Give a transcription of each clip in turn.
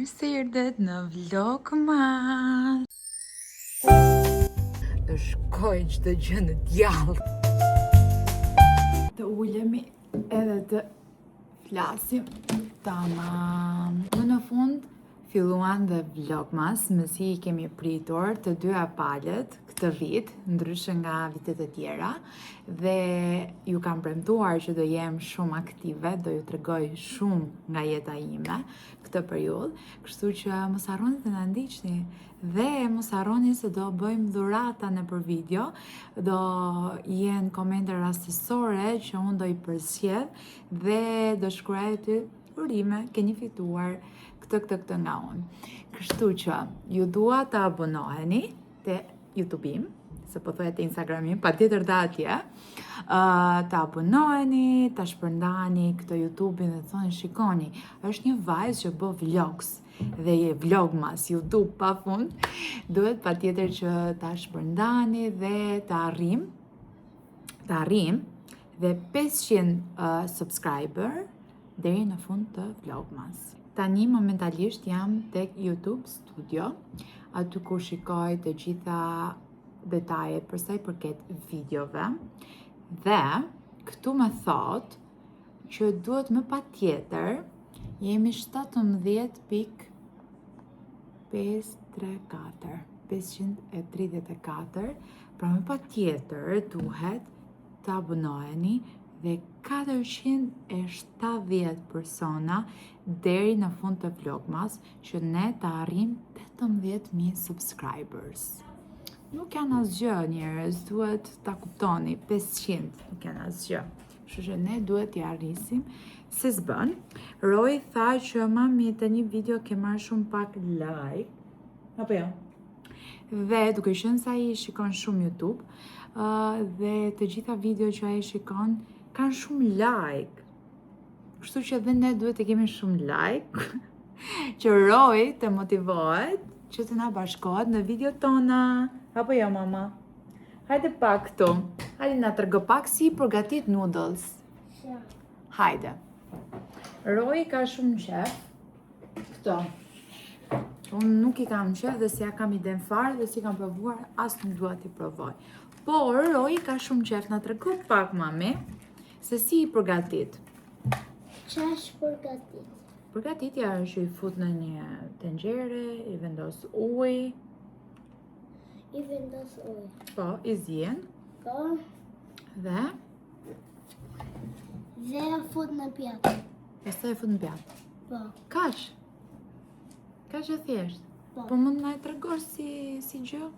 Mirë se erdhët në Vlogmas. Do shkoj çdo gjë në djall. Të ulemi edhe të flasim. Tamam. Më në fund filluan dhe Vlogmas, mezi i kemi pritur të dyja palët këtë vit, ndryshe nga vitet e tjera, dhe ju kam premtuar që do jem shumë aktive, do ju tregoj shumë nga jeta ime këtë periudhë, kështu që mos harroni të na ndiqni dhe mos harroni se do bëjmë dhurata nëpër video, do jenë komente rastësore që unë do i përzgjedh dhe do shkruaj aty urime, keni fituar këtë, këtë, këtë nga unë. Kështu që ju dua të abonoheni te YouTube-im, se po thoja te Instagrami, patjetër dhe atje, uh, të abonoheni, të shpërndani këtë YouTube-in dhe të thoni shikoni, është një vajzë që bë vlogs dhe je vlogmas, YouTube pa fund, duhet patjetër që ta shpërndani dhe të arrim, të arrim dhe 500 uh, subscriber deri në fund të Vlogmas. Tani momentalisht jam tek YouTube Studio, aty ku shikoj të gjitha detajet për sa i përket videove dhe këtu më thot që duhet më patjetër jemi 17.534 534 pra më patjetër duhet të abonoheni dhe 470 persona deri në fund të Vlogmas që ne të arrim 18.000 subscribers. Nuk janë asgjë njerëz, duhet ta kuptoni, 500 nuk janë asgjë. Kështu që ne duhet t'i arrisim se s'bën. Roy tha që mami te një video ke marrë shumë pak like. Apo jo? Dhe duke qenë se ai shikon shumë YouTube, uh, dhe të gjitha video që ai shikon kanë shumë like. Kështu që dhe ne duhet të kemi shumë like, që Roy të motivohet që të na bashkohet në video tona. Apo jo, mama? Hajde pak këtu. Hajde na trego pak si i përgatit noodles. Ja. Hajde. Roy ka shumë qef Këto. Unë nuk i kam qef dhe s'ia kam iden fare dhe s'i kam provuar, as nuk dua t'i provoj. Por, Roy ka shumë qef, na trego pak, mami, se si i përgatit. Qa është përgatit? Përgatitja është që i fut në një tenxhere, i vendos ujë. I vendos ujë. Po, i zien. Po. Dhe? Dhe e fut në pjatë. Pastaj e fut në pjatë. Po. Kaq? Kaq e thjeshtë? Po. Po mund na e tregosh si, si gjë?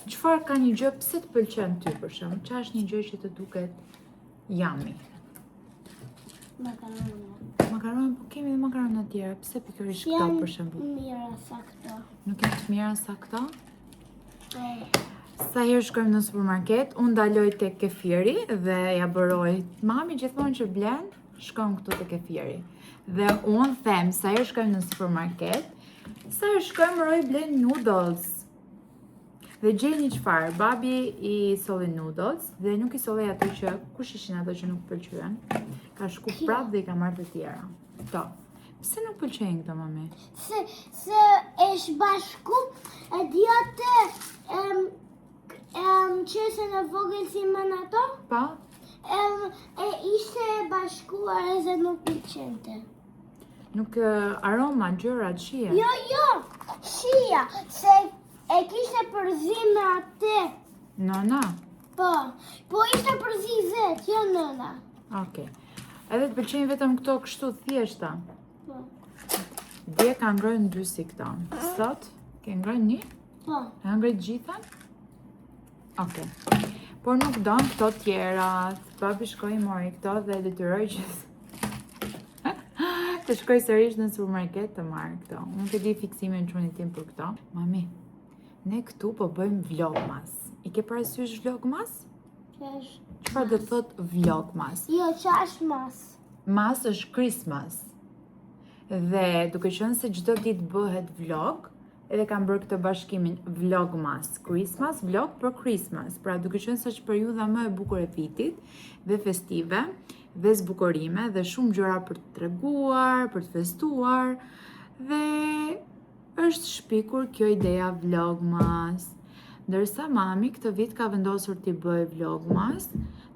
Çfarë ka një gjë, pse të pëlqen ty për shembull? Ça është një gjë që të duket yummy? Makarona. Makarona, po kemi dhe makarona të tjera. Pse pikërisht këto për shembull? Janë mira sa këto. Nuk janë të mira sa këto? Po. Sa herë shkojmë në supermarket, unë ndaloj tek kefiri dhe ja bëroj. Mami gjithmonë që blen, shkon këtu te kefiri. Dhe unë them, sa herë shkojmë në supermarket, sa herë shkojmë Roy blen noodles. Dhe gjeni çfarë, babi i solli noodles dhe nuk i solli ato që, kush ishin ato që nuk pëlqyen? Ka shku prapë dhe i ka marrë të tjera. Këto. Pse nuk pëlqejnë këto, mami? Se, se është bashku, e di atë, em, em, qesen e vogël si më në ato? Po? Em, e ishte e bashkuar edhe nuk pëlqente. Nuk aroma, gjërat, shije. Jo, jo, shija, se e kishte përzi me atë. Nëna? Po, po ishte përzi vetë, jo nëna. Okej. Edhe të pëlqejnë vetëm këto kështu thjeshta. Po. Dje ka ngrënë dy si këto. Sot ke ngrënë një? Po. E ngrënë gjitha? Okej. Por nuk don këto tjerat. Babi shkoi mori këto dhe detyroi që të shkoj sërish në supermarket të marrë këto. Unë nuk e di fiksimin çunit tim për këto. Mami, ne këtu po bëjmë vlogmas. I ke parasysh vlogmas? Çfarë do të thotë vlogmas? Jo, ça është mas? Mas është Christmas. Dhe duke qenë se çdo ditë bëhet vlog, edhe kam bërë këtë bashkimin vlogmas, Christmas, vlog për Christmas. Pra duke qenë se është periudha më e bukur e vitit dhe festive dhe zbukurime dhe shumë gjëra për të treguar, për të festuar dhe është shpikur kjo ideja Vlogmas. Ndërsa mami këtë vit ka vendosur t'i bëjë Vlogmas,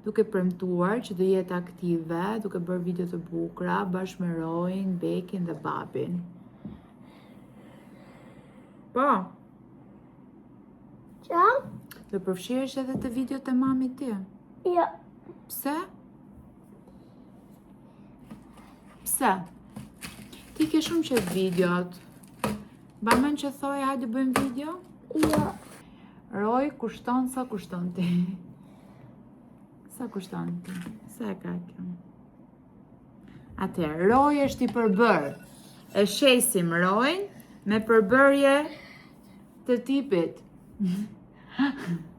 duke premtuar që do jetë aktive, duke bërë video të bukura bashkë me Roin, Bekin dhe babin. Po. Qa? Do përfshihesh edhe te videot e mamit ti? Jo. Pse? Pse? Ti ke shumë qejf videot. Mban mend që thoje hajde bëjmë video? Jo. Roj, kushton sa kushton ti? Sa kushton ti? Sa e ka kjo? Atëherë, Roj është i përbërë. E shesim Rojin me përbërje të tipit.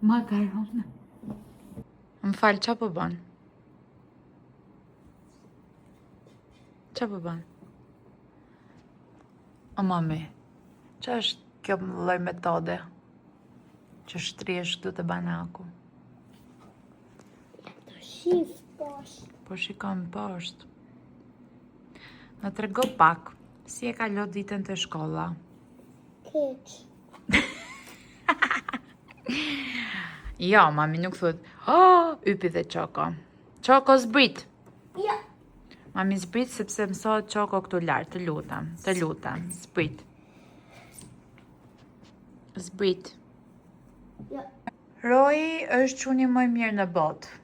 Makarona. Më fal, ça po bën? Ça po bën? O mami, ça është kjo lloj metode që shtrihesh këtu te banaku? Të shif poshtë. Po shikon poshtë. Na trego pak, si e kalo ditën te shkolla? Keq. Jo, mami nuk thot. Oh, Ypi dhe Çoko. Çoko zbrit. Jo. Mami zbrit sepse mësohet Çoko këtu lart, të lutem, të lutem, zbrit. Zbrit. Jo. Roi është çuni më i mirë në botë.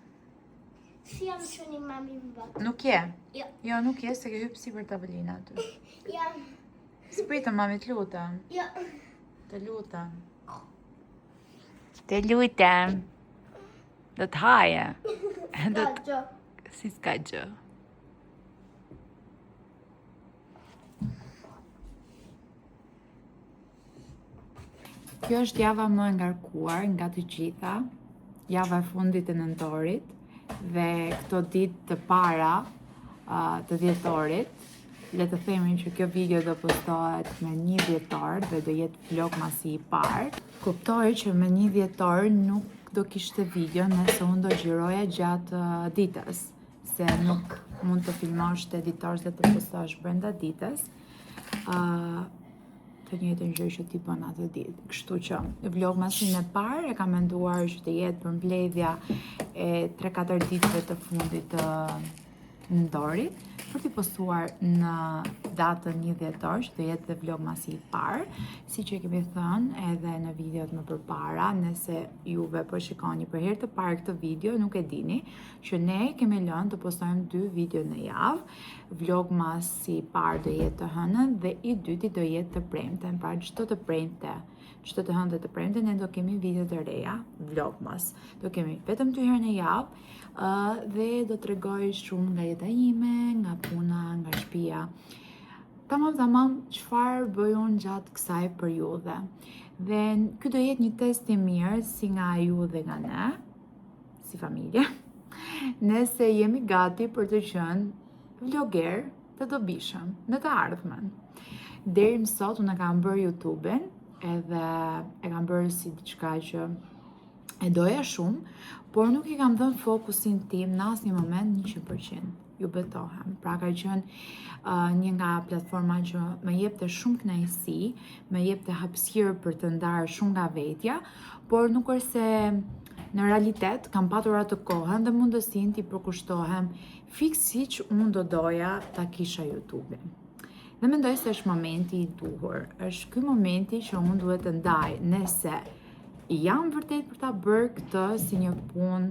Si jam çuni më i mirë në botë. Nuk je? Jo. Jo, nuk je, se ke hypë sipër tavoline aty. Jam. Zbrit, mami, të lutem. Jo. Të lutem. Të lutem. Do të haje. Do të gjë. Si s'ka gjë. Kjo është java më e ngarkuar nga të gjitha, java e fundit e nëntorit dhe këto ditë të para të dhjetorit, le të themi që kjo video do postohet me një dhjetor dhe do jetë vlogmasi i parë. Kuptoj që me një dhjetor nuk do kishte video nëse unë do xhiroja gjatë ditës, se nuk mund të filmosh të editosh dhe të postosh brenda ditës. Uh, të njëjtën gjë që ti bën atë ditë. Kështu që vlogmasin e parë e kam menduar që të jetë përmbledhja e 3-4 ditëve të fundit të nëntorit për t'i postuar në datën 1 dhjetor, që do jetë dhe vlogmasi i parë, siç e kemi thënë edhe në videot më përpara, nëse juve po shikoni për herë të parë këtë video, nuk e dini, që ne kemi lënë të postojmë dy video në javë, Vlogmasi i parë do jetë të hënën dhe i dyti do jetë të premten, pra çdo të premte, çdo të hënë dhe të premte ne do kemi video të reja Vlogmas. Do kemi vetëm dy herë në javë uh, dhe do tregoj shumë nga jeta ime, nga puna, nga shtëpia. Tamam tamam çfarë bëj unë gjatë kësaj periudhe. Dhe ky do jetë një test i mirë si nga ju dhe nga ne, si familje, nëse jemi gati për të qenë vloger të dobishëm në të ardhmen. Deri më sot unë e kam bërë YouTube-in edhe e kam bërë si diçka që e doja shumë, por nuk i kam dhënë fokusin tim në asnjë moment 100%. Ju betohem. Pra ka qenë uh, një nga platforma që më jepte shumë kënaqësi, më jepte hapësirë për të ndarë shumë nga vetja, por nuk është se në realitet kam patur atë kohën dhe mundësinë t'i përkushtohem fiks siç unë do doja ta kisha YouTube-in. Dhe mendoj se është momenti i duhur. Është ky momenti që unë duhet të ndaj nëse jam vërtet për ta bërë këtë si një punë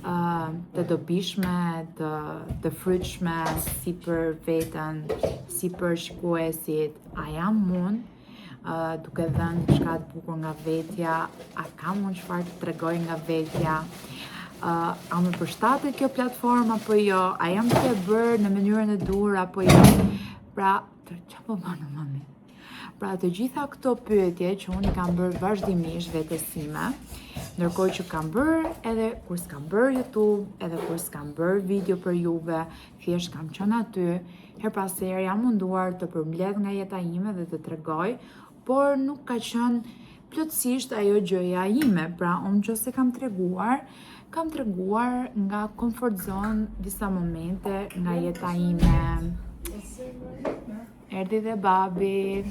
uh, të dobishme, të, të frytshme, si për veten, si për shikuesit, a jam unë uh, duke dhënë diçka të bukur nga vetja, a kam unë çfarë të tregoj nga vetja, uh, a më përshtatet kjo platformë apo jo, a jam duke e bërë në mënyrën e duhur apo jo. Pra, të ça po bën mami? Pra të gjitha këto pyetje që unë i kam bërë vazhdimisht vetes sime, ndërkohë që kam bërë edhe kur s'kam bërë YouTube, edhe kur s'kam bërë video për juve, thjesht kam qenë aty, herë pas here jam munduar të përmbledh nga jeta ime dhe të tregoj, por nuk ka qenë plotësisht ajo gjëja ime. Pra, unë nëse kam treguar, kam treguar nga comfort zone disa momente nga jeta ime. Erdhi dhe babi.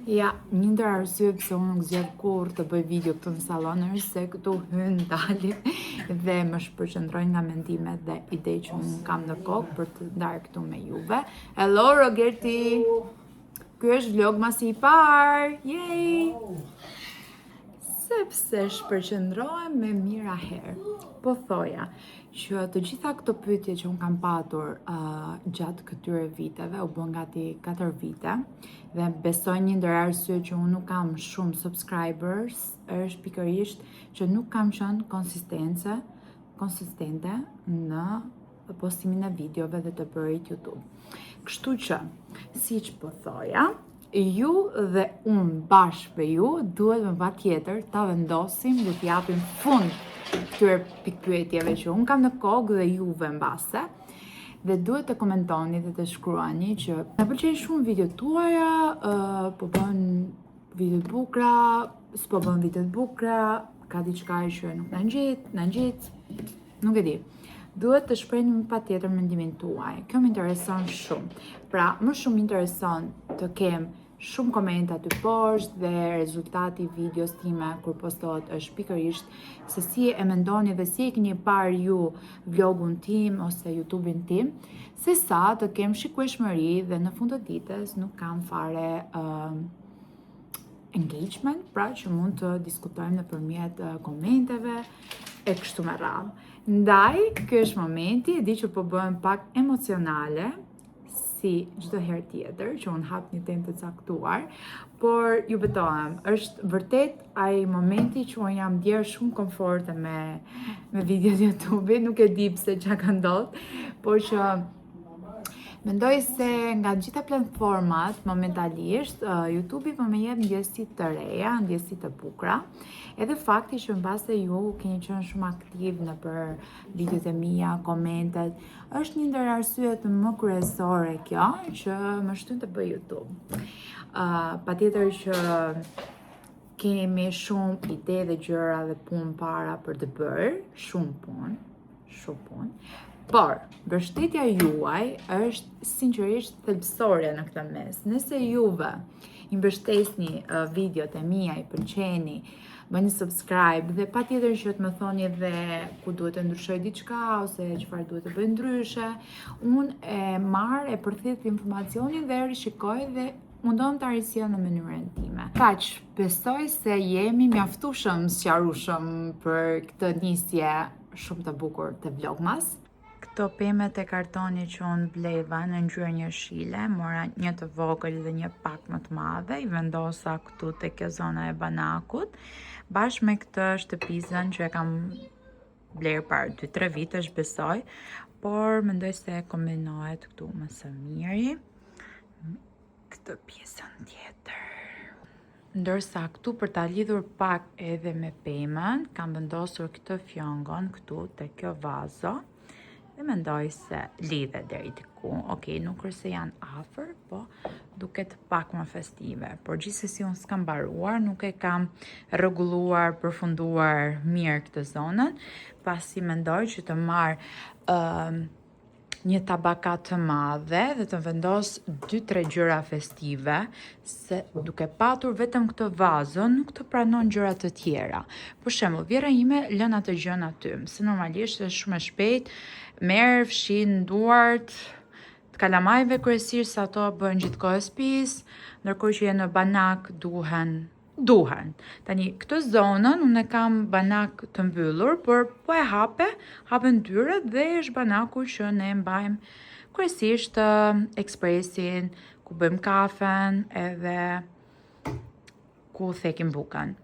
Ja, një ndër arsye pse unë nuk zgjedh kurrë të bëj video këtu në sallon është se këtu hyn dalin dhe më shpërqendrojnë nga mendimet dhe ide që unë kam në kokë për të ndarë këtu me juve. Hello Rogerti. Ky është vlogmasi i parë. Yay! Sepse shpërqendrohem me mira herë. Po thoja që të gjitha këto pyetje që unë kam patur gjatë këtyre viteve, u bën gati 4 vite, dhe besoj një ndër arsye që unë nuk kam shumë subscribers është pikërisht që nuk kam qenë konsistence, konsistente në postimin e videove dhe të bërit YouTube. Kështu që, siç po thoja, ju dhe unë bashkë me ju duhet me patjetër ta vendosim dhe t'japim fund këtyre pikpyetjeve që unë kam në kokë dhe juve mbase. Dhe duhet të komentoni dhe të shkruani që na pëlqejnë shumë videot tuaja, po bën video të bukura, s'po bën video të bukura, ka diçka që nuk na ngjet, na ngjet, nuk e di. Duhet të shprehni me patjetër mendimin tuaj. Kjo më intereson shumë. Pra, më shumë intereson të kem shumë komente aty poshtë dhe rezultati i videos time kur postohet është pikërisht se si e mendoni dhe si e keni parë ju vlogun tim ose YouTube-in tim, se sa të kem shikueshmëri dhe në fund të ditës nuk kam fare engagement, pra që mund të diskutojmë nëpërmjet komenteve e kështu me radhë. Ndaj, ky është momenti, e di që po bëhem pak emocionale, si çdo herë tjetër që unë hap një temë të caktuar, por ju betohem, është vërtet ai momenti që unë jam ndjerë shumë komforte me videot YouTube-it, nuk e di pse çka ka ndodhur, por që mendoj se nga të gjitha platformat momentalisht YouTube-i po më jep ndjesi të reja, ndjesi të bukura. Edhe fakti që mbase ju keni qenë shumë aktiv në për videot e mia, komentet, është një ndër arsyet më kryesore kjo që më shtyn të bëj YouTube. Patjetër që kemi shumë ide dhe gjëra dhe punë para për të bërë, shumë punë, shumë punë. Por, mbështetja juaj është sinqerisht thelbësore në këtë mes. Nëse juve i mbështesni videot e mia, i pëlqeni, bëni subscribe dhe patjetër që të më thoni edhe ku duhet të ndryshoj diçka ose çfarë duhet të bëj ndryshe, unë e marr, e përthith informacionin dhe e rishikoj dhe mundohem ta risjell në mënyrën time. Kaq, besoj se jemi mjaftueshëm sqarueshëm për këtë nisje shumë të bukur të vlogmas. Këto pemet e kartonit që unë bleva në ngjyrën jeshile, mora një të vogël dhe një pak më të madhe, i vendosa këtu te kjo zona e banakut, bashkë me këtë shtëpizën që e kam blerë para 2-3 vitesh besoj, por mendoj se kombinohet këtu më së miri këtë pjesën tjetër. Ndërsa këtu për ta lidhur pak edhe me pemën, kam vendosur këtë fjongon këtu te kjo vazo dhe mendoj se lidhet deri diku. Okej, nuk është se janë afër, po duket pak më festive. Por gjithsesi unë s'kam mbaruar, nuk e kam rregulluar, përfunduar mirë këtë zonën, pasi mendoj që të marr një tabaka të madhe dhe të vendos 2-3 gjëra festive, se duke patur vetëm këtë vazo nuk të pranon gjëra të tjera. Për shembull, vjehrra ime lën atë gjën aty, se normalisht është shumë e shpejt, merr, fshin duart, të kalamajve kryesisht se ato bëhen gjithkohës pis, ndërkohë që je në banak duhen. Tani, këtë zonën unë e kam banak të mbyllur, por po e hape, hapen dyert dhe është banaku që ne mbajmë kryesisht ekspresin, ku bëjmë kafen edhe ku thekim bukën.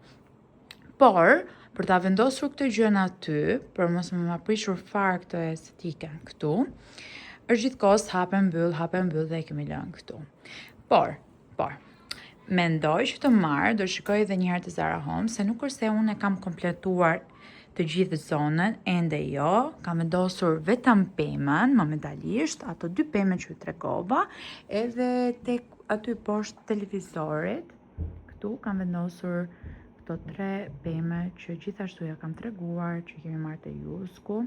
Por, për ta vendosur këtë gjën aty, për mos më ma prishur fare këtë estetikën këtu, është gjithkohës hape mbyll, hape mbyll dhe e kemi lënë këtu. Por, mendoj që të marr, do shikoj edhe një herë të Zara Home, se nuk është se unë e kam kompletuar të gjithë zonën, ende jo, kam vendosur vetëm pemën, momentalisht, ato dy pemë që ju tregova, edhe tek aty poshtë televizorit, këtu kam vendosur këto tre peme që gjithashtu ja kam treguar, që kemi marrë te Jusku.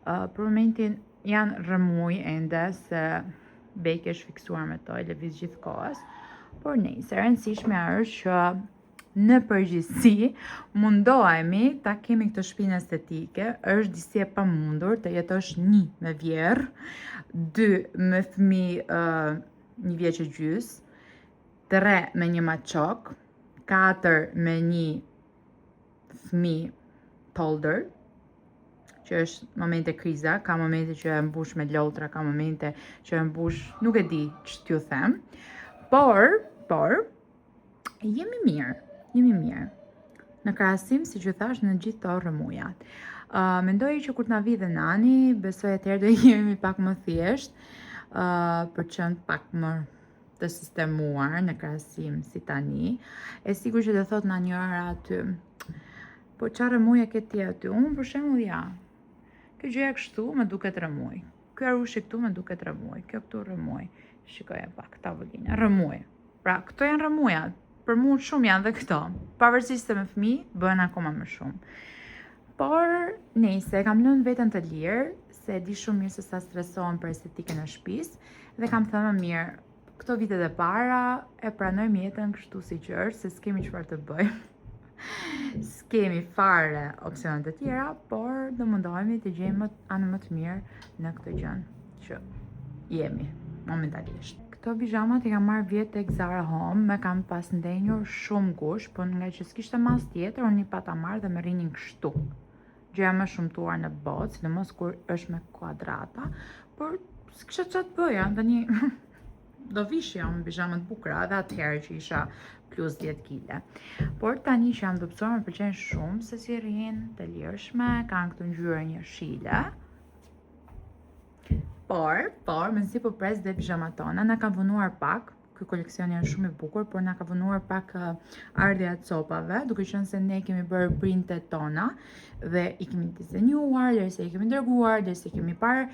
Për momentin janë rrëmuj ende, se Beki është fiksuar me to, e lëviz gjithkohës, Por nejse, e rëndësishme është që në përgjithësi mundohemi ta kemi këtë shpinë estetike, është disi e pamundur të jetosh një me vjerr, dy me fëmijë uh, një vjeç e gjys, tre me një maçok, katër me një fëmijë toddler, që është momente kriza, ka momente që e mbush me lotra, ka momente që e mbush, nuk e di që t'ju them, por, por, jemi mirë, jemi mirë. Në krahasim, si që thash, në gjithë to rrëmujat. Uh, mendoj që kur të na vi dhe nani, besoj atëherë do jemi pak më thjesht, uh, për të qenë pak më të sistemuar në krahasim si tani. E sigur që do thot na njëra aty. Po çfarë rrëmuje ke ti aty? Unë për shembull ja. Kjo gjëja kështu më duket rrëmujë. Ky arushi këtu më duket rrëmujë. Kjo këtu rrëmujë. Shikoje pak tavolinë, rrëmujë. Pra, këto janë rrëmujat. Për mua shumë janë dhe këto. Pavarësisht se me fëmijë bëhen akoma më shumë. Por, nejse, kam lënë veten të lirë, se e di shumë mirë se sa stresohem për estetikën e shtëpisë dhe kam thënë më mirë, këto vitet e para e pranojmë jetën kështu siç është, se s'kemi çfarë të bëjmë. S'kemi fare opsione të tjera, por do mundohemi të gjejmë më, anën më të mirë në këtë gjën që jemi momentalisht. Këto pizhamat i kam marrë vjet tek Zara Home, me kanë pas ndenjur shumë ngushtë, po nga që s'kishte mas tjetër, unë i pata marrë dhe më rrinin kështu. Gjëja më shëmtuar në botë, sidomos kur është me kuadrata, por s'kisha çfarë të bëja, tani do vishja unë pizhama të bukura edhe atëherë që isha plus 10 kile. Por tani që jam dobësuar më pëlqen shumë se si rrinë, të lirshme, kanë këtë ngjyrën jeshile. Por, por, mezi po pres dhe pizhamat tona, na kanë vonuar pak, ky koleksion janë shumë i bukur, por na ka vonuar pak ardhja e copave, duke qenë se ne kemi bërë printet tona dhe i kemi dizenjuar, derisa i kemi dërguar, derisa i kemi parë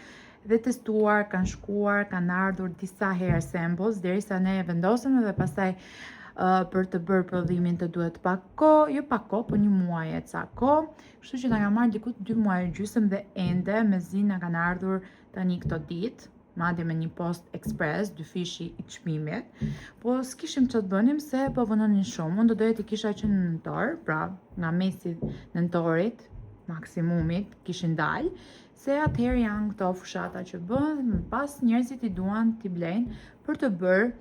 dhe testuar, kanë shkuar, kanë ardhur disa herë samples, derisa ne e vendosëm dhe pastaj uh, për të bërë prodhimin të duhet pak kohë, jo pak kohë, po një muaj e ca kohë, kështu që na ka marrë diku 2 muaj e gjysmë dhe ende mezi na kanë ardhur tani këto ditë, madje me një post ekspres, dyfishi i çmimit, po s'kishim ç'të bënim se po vononin shumë. Unë do doja t'i kisha që në nëntor, pra nga mesi nëntorit, maksimumit, kishin dalë, se atëherë janë këto fushata që bëhen dhe më pas njerëzit i duan t'i blejnë për të bërë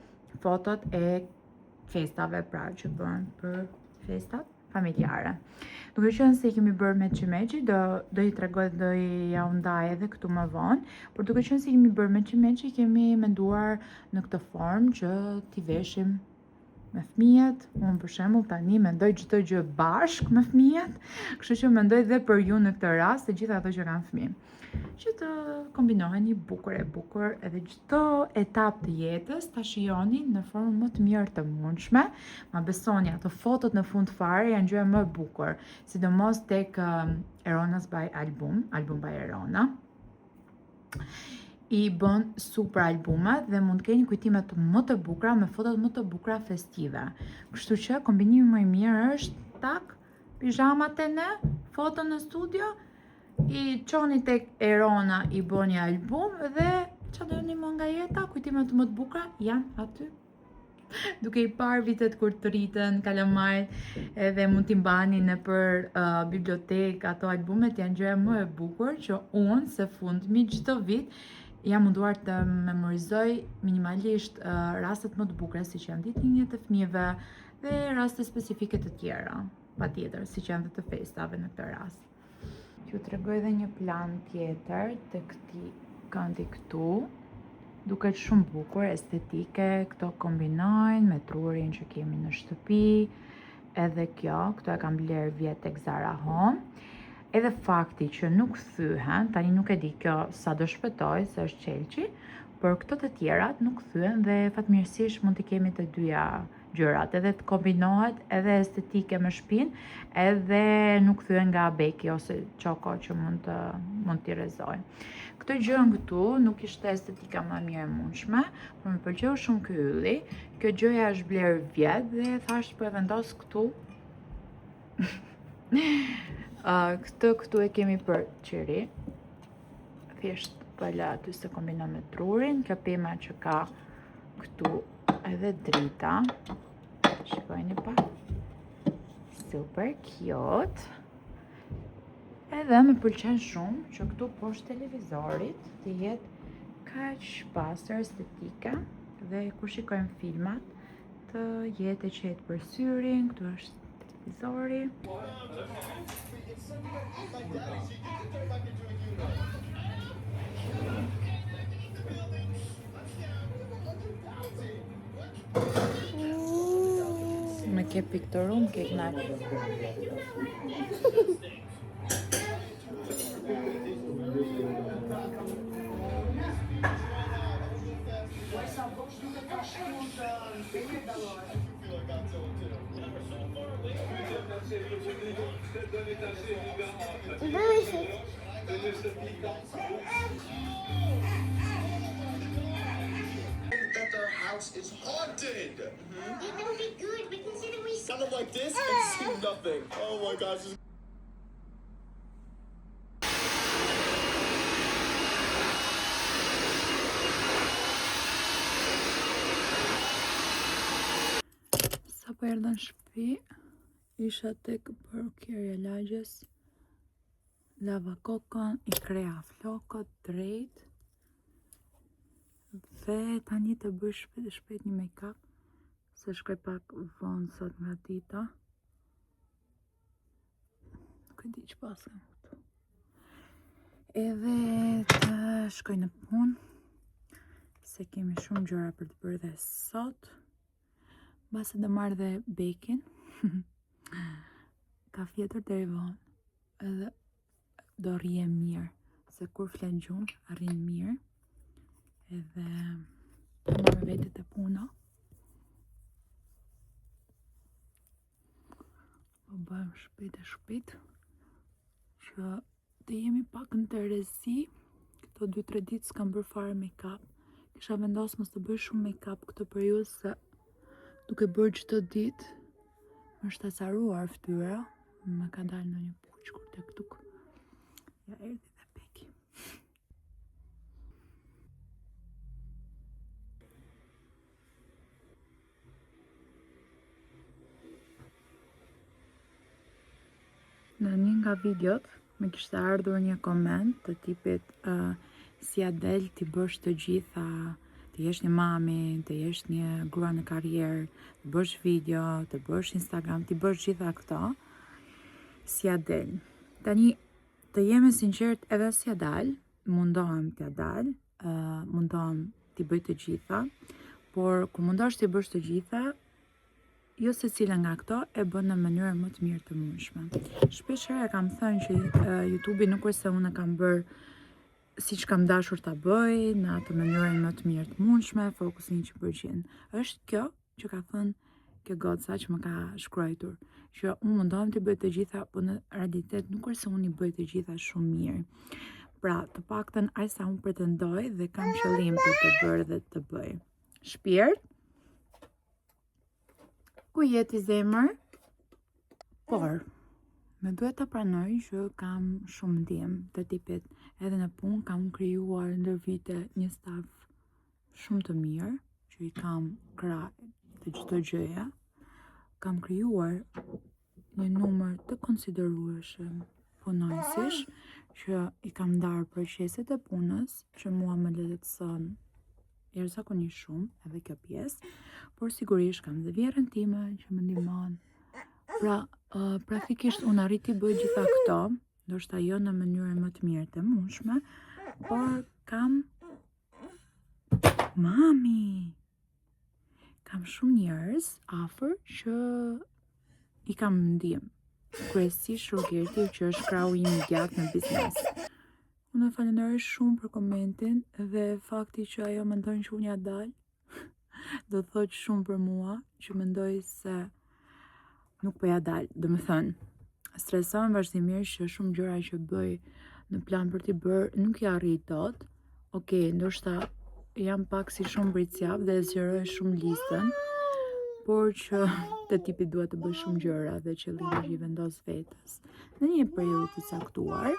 fotot e festave, pra që bëhen për festat familjare. Duke qenë se i kemi bërë matchy matchy, do do i tregoj do i ja u ndaj edhe këtu më vonë, por duke qenë se i kemi bërë matchy matchy, kemi menduar në këtë formë që t'i veshim me fëmijët. Unë për shembull tani mendoj çdo gjë bashkë me fëmijët, kështu që mendoj dhe për ju në këtë rast, të gjithë ato që kanë fëmijë. Që të kombinoheni bukur e bukur edhe çdo etapë të jetës ta shijoni në formën më të mirë të mundshme. Ma besoni, ato fotot në fund fare janë gjëja më e bukur, sidomos tek um, Erona's by Album, Album by Erona. I bën super albumet dhe mund të keni kujtimet më të bukura me fotot më të bukura festive. Kështu që kombinimi më i mirë është tak pizhamat te ne, foto në studio, i çoni tek Erona, i bëni album dhe ça doni më nga jeta, kujtimet më të bukura janë aty. Duke i parë vitet kur të rriten kalamajt edhe mund t'i mbani nëpër uh, bibliotekë, ato albumet janë gjëja më e bukur që unë së fundmi çdo vit jam munduar të memorizoj minimalisht uh, rastet më të bukura siç janë ditëlindjet e fëmijëve dhe raste specifike të tjera, patjetër, siç janë dhe të festave në këtë rast. T'ju tregoj edhe një plan tjetër të këtij këndi këtu. Duket shumë bukur, estetike, këto kombinojnë me trurin që kemi në shtëpi. Edhe kjo, këto e kam blerë vjet tek Zara Home. Edhe fakti që nuk thyhen, tani nuk e di kjo sa do shpëtoj, se është qelqi, por këto të tjerat nuk thyhen dhe fatmirësisht mund t'i kemi të dyja gjërat, edhe të kombinohet edhe estetike me shpinë, edhe nuk thyhen nga beki ose qoko që mund të mund t'i rrezojë. Këtë gjënë këtu nuk ishte estetika më e mirë e mundshme, por më pëlqeu shumë ky ylli. Kjo gjëja është blerë vjet dhe thash po e vendos këtu. uh, këtë këtu e kemi për qiri. Thjesht po e lë aty se kombinon me trurin. Kjo pema që ka këtu edhe drita. Shikojni pak. Super cute. Edhe më pëlqen shumë që këtu poshtë televizorit të jetë kaq pastër estetike dhe kur shikojmë filmat të jetë e qetë për syrin, këtu është televizori. Me ke piktoru, më ke knaq. That their house is haunted. It will be good. We can see the we Kind of like this and see nothing. Oh my gosh. This Sapo erdha në shtëpi, isha tek parukierja e lagjes, lava kokën, i kreha flokët drejt dhe tani të bëj shpejt e shpejt një make-up se shkoj pak vonë sot nga dita. Nuk e di që paskam këtu. Edhe të shkoj në punë se kemi shumë gjëra për të bërë dhe sot. Mbase do marr dhe Bekin. Ka fjetur deri vonë. Edhe do rrije mirë. Se kur flen gjumë, rrin mirë. Edhe do marr me vete te puna. Po bëhem shpejt e shpejt që të jemi pak në terezi. Këto 2-3 ditë s'kam bërë fare make-up. Kisha vendos mos të bëj shumë make-up këtë periudhë se duke bërë çdo ditë më është acaruar fytyra, më ka dalë ndonjë puçkur tek tuk. Ja erdhi dhe Beki. Në një nga videot më kishte ardhur një koment të tipit uh, si ia del t'i bësh të gjitha, të jesh një mami, të jesh një grua në karrierë, të bësh video, të bësh Instagram, t'i bësh gjitha këto, si ia del. Tani, të jem e sinqert edhe s'ia dal, mundohem t'ia dal, uh, mundohem t'i bëj të gjitha, por kur mundohesh t'i bësh të gjitha, jo secila nga këto e bën në mënyrën më të mirë të mundshme. Shpesh herë e kam thënë që uh, YouTube-i nuk është se unë e kam bërë siç kam dashur ta bëj, në atë mënyrën më të mirë të mundshme, fokusin 100%. Është kjo që ka thënë kjo goca që më ka shkruajtur, që unë mundohem t'i bëj të gjitha, po në realitet nuk është se unë i bëj të gjitha shumë mirë. Pra, të paktën aq sa unë pretendoj dhe kam qëllim për të bërë dhe të bëj. Shpirt, ku je ti zemër? Por, më duhet ta pranoj që kam shumë ndihmë të tipit edhe në punë kam krijuar ndër vite një staf shumë të mirë që i kam krah të çdo gjëje. Kam krijuar një numër të konsiderueshëm punonjësish që i kam ndarë proceset e punës që mua më lehtëson jashtëzakonisht shumë edhe kjo pjesë, por sigurisht kam dhe vjehrrën time që më ndihmon. Pra, uh, praktikisht unë arrij t'i bëj gjitha këto, ndoshta jo në mënyrën më të mirë të mundshme, por kam Mami! Kam shumë njerëz afër që i kam ndihmë. Kryesisht Rogerti që është krahu im i djathtë në biznes. Unë e falenderoj shumë për komentin dhe fakti që ajo mendon që unë ia dal, do të thotë shumë për mua, që mendoj se nuk po ia dal. Domethënë, stresohem vazhdimisht që shumë gjëra që bëj në plan për t'i bërë nuk i arrij dot. Okej, ndoshta jam pak si shumë bricjap dhe e zgjeroj shumë listën, por që të tipit dua të bëj shumë gjëra dhe qëllimi që i vendos vetes në një periudhë të caktuar.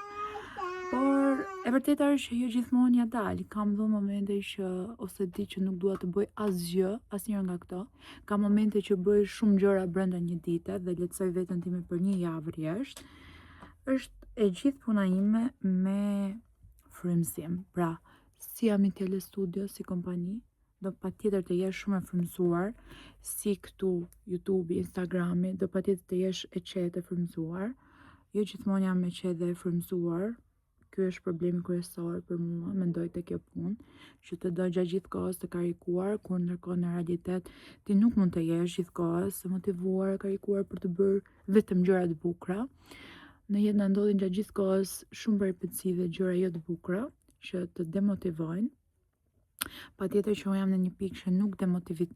Por e vërteta është që jo gjithmonë ja dal. Kam dhe momente që ose di që nuk dua të bëj asgjë, asnjëra nga këto. Ka momente që bëj shumë gjëra brenda një dite dhe lehtësoj veten time për një javë rresht. Është e gjithë puna ime me frymëzim. Pra, si Amitele Studio, si kompani, do patjetër të jesh shumë e frymëzuar, si këtu YouTube, Instagrami, do patjetër të jesh e qetë e frymëzuar. Jo gjithmonë jam e qetë dhe e frymëzuar. Ky është problemi kryesor për mua, mendoj te kjo punë, që të do gjatë gjithë kohës të karikuar, kur ndërkohë në realitet ti nuk mund të jesh gjithë kohës e motivuar, e karikuar për të bërë vetëm gjëra të bukura. Në jetë na ndodhin gjatë gjithë kohës shumë peripeci dhe gjëra jo të bukura që të demotivojnë. Patjetër që unë jam në një pikë që nuk demotivi,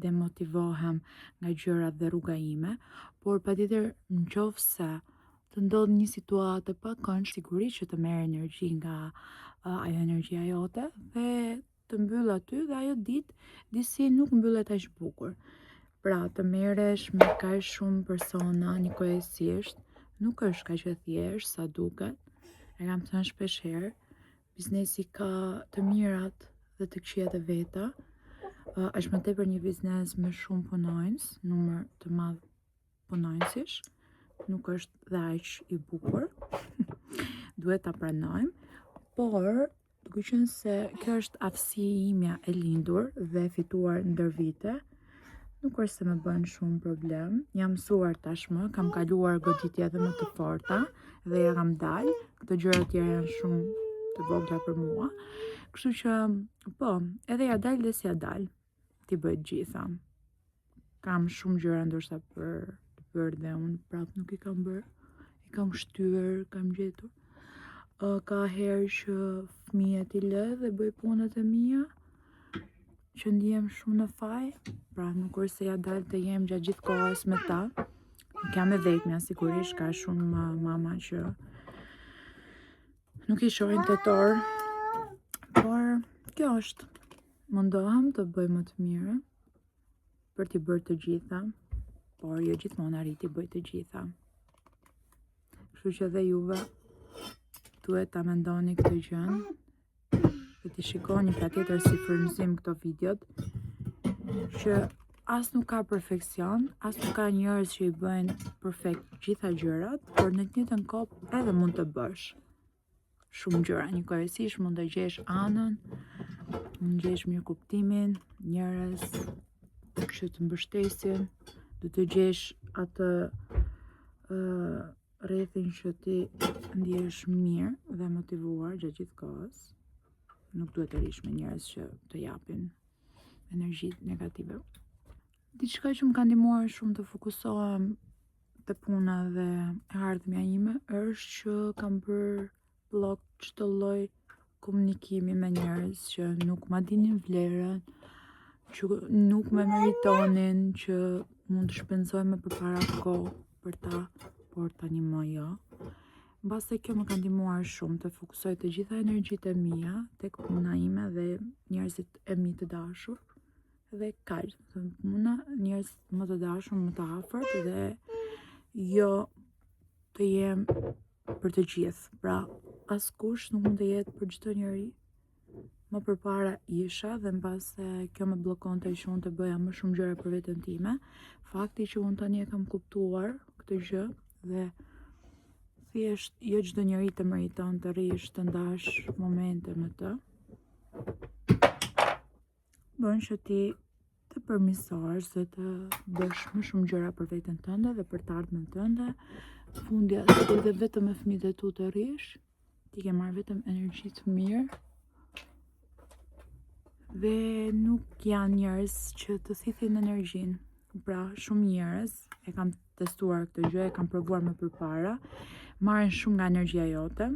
demotivohem nga gjërat dhe rruga ime, por patjetër në qoftë se të ndodh një situatë e pakëndshme, sigurisht që të merr energji nga uh, ajo energjia jote dhe të mbyll aty dhe ajo ditë disi nuk mbyllet aq bukur. Pra, të merresh me kaq shumë persona njëkohësisht, nuk është kaq e thjeshtë sa duket. E kam thënë shpesh herë, Biznesi ka të mirat dhe të këqijat e veta. Është më tepër një biznes me shumë punonjës, numër të madh punonjësish, nuk është dhe aq i bukur. Duhet ta pranojmë, por duke qenë se kjo është aftësi imja e lindur dhe e fituar ndër vite, nuk është se më bën shumë problem. Jam mësuar tashmë, kam kaluar goditje edhe më të forta dhe ja kam dalë. Këto gjëra tjera janë shumë të vogla për mua. Kështu që, po, edhe ja dal dhe s'ja dal. T'i bëj të gjitha. Kam shumë gjëra ndoshta për të bërë dhe unë prapë nuk i kam bërë. I kam shtyrë, kam gjetur. Uh, ka herë që fëmijët i lë dhe bëj punët e mia, që ndihem shumë në faj, pra nuk është se ja dal të jem gjatë gjithë kohës me ta. Nuk jam e vetmja, sigurisht ka shumë uh, mama që nuk i shohin tetë orë. Por kjo është. Mundohem të bëj më të mirën për t'i bërë të gjitha, por jo gjithmonë arrij t'i bëj të gjitha. Kështu që dhe juve duhet ta mendoni këtë gjënë dhe t'i shikoni patjetër si frymëzim këto videot që as nuk ka perfeksion, as nuk ka njerëz që i bëjnë perfekt gjitha gjërat, por në të njëjtën kohë edhe mund të bësh shumë gjëra njëkohësisht, mund të gjesh anën, mund të gjesh mirëkuptimin, njerëz që të mbështesin, do të gjesh atë uh, rrethin që ti ndihesh mirë dhe motivuar gjatë gjithë kohës. Nuk duhet të rrish me njerëz që të japin energji negative. Diçka që më ka ndihmuar shumë të fokusohem te puna dhe e ardhmja ime është që kam bërë bllok çdo lloj komunikimi me njerëz që nuk ma dinin vlerën, që nuk më meritonin, që mund të shpenzoj më përpara kohë për ta, por tani më jo. Mbase kjo më ka ndihmuar shumë të fokusoj të gjitha energjitë e mia tek puna ime dhe njerëzit e mi të dashur. Dhe kaq, do të puna, njerëzit më të dashur, më të afërt dhe jo të jem për të gjithë. Pra, askush nuk mund të jetë për çdo njeri. Më përpara isha dhe mbase kjo më bllokonte që unë të bëja më shumë gjëra për veten time. Fakti që unë tani e kam kuptuar këtë gjë dhe thjesht jo çdo njeri të meriton të rrish të ndash momente me të. Bën që ti të përmirësohesh dhe të bësh më shumë gjëra për veten tënde dhe për të ardhmen tënde. Fundja, sikur dhe vetëm me fëmijët e tu të rrish, ti ke marrë vetëm energji të mirë. Dhe nuk janë njerëz që të thithin energjinë. Pra, shumë njerëz e kam testuar këtë gjë, e kam provuar më përpara, marrin shumë nga energjia jote.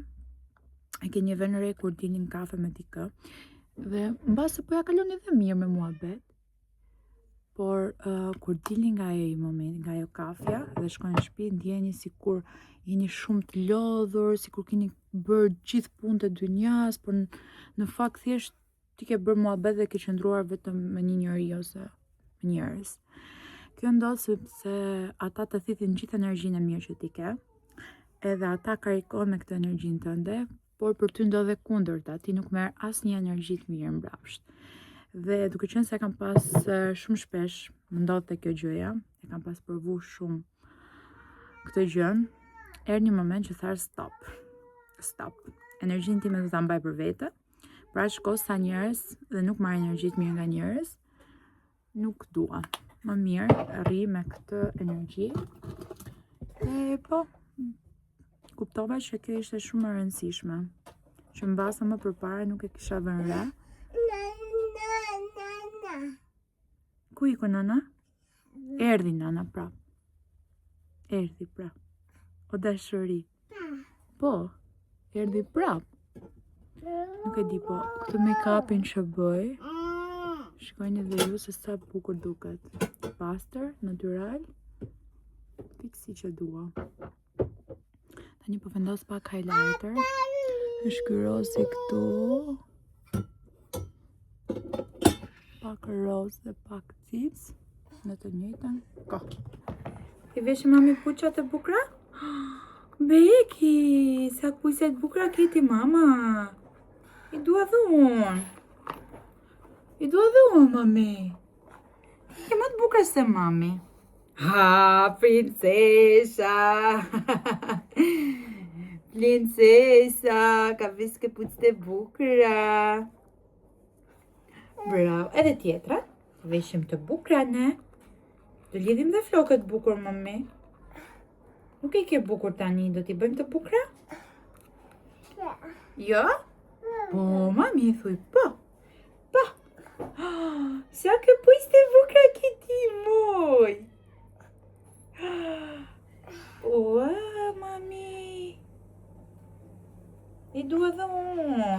E keni vënë re kur dilni në kafe me dikë dhe mbase po ja kaloni dhe mirë me muhabet. Por uh, kur dilni nga ai moment, nga ajo kafja dhe shkoni në shtëpi, ndjeheni sikur jeni shumë të lodhur, sikur keni bërë gjithë punët e dynjas, por në, në fakt thjesht ti ke bërë muhabet dhe ke qëndruar vetëm me një njeri ose me njerëz. Kjo ndodh sepse ata të thithin gjithë energjinë e mirë që ti ke, edhe ata karikohen me këtë energjinë tënde. Por për ty ndodh e kundërta, ti nuk merr asnjë energji të mirë mbrapsht. Dhe duke qenë se kam pas shumë shpesh, më ndodhte kjo gjëja, e kam pas provu shumë këtë gjë, erdhi një moment që thash stop. Stop. Energjinë time do ta mbaj për vete. Pra aq kohë sa njerëz dhe nuk marr energji të mirë nga njerëz, nuk dua. Më mirë rri me këtë energji. E po, kuptova që kjo ishte shumë e rëndësishme. Që mbase më përpara nuk e kisha vënë re. Na, na, na, na. Ku iku nana? Erdhi nana prap. Erdhi prap. O dashuri. Po, erdhi prap. Nuk e di po, këtë make-upin që bëj, shikojni dhe ju se sa bukur duket. Pastër, natural, fiks si që dua. Tani po vendos pak highlighter. Është ky rozi këtu. Pak roz dhe pak cic në të njëjtën kohë. I veshi mami puçat e bukura? Beki, sa puçat e bukura ke ti mama. I dua dhe unë. I dua dhe unë, mami. I ke më të bukura se mami. Ha, princesha. Princesha, ka ves këpucët e bukura. Bravo. Edhe tjetra. Veshim të bukura ne. Do lidhim dhe flokët bukur, mami. Nuk e ke bukur tani, do t'i bëjmë të bukura? Jo? Po, mami, thuj, po. Po. Sa këpucë të bukura ke ti, moj. Ua, mami. I dua dhe unë.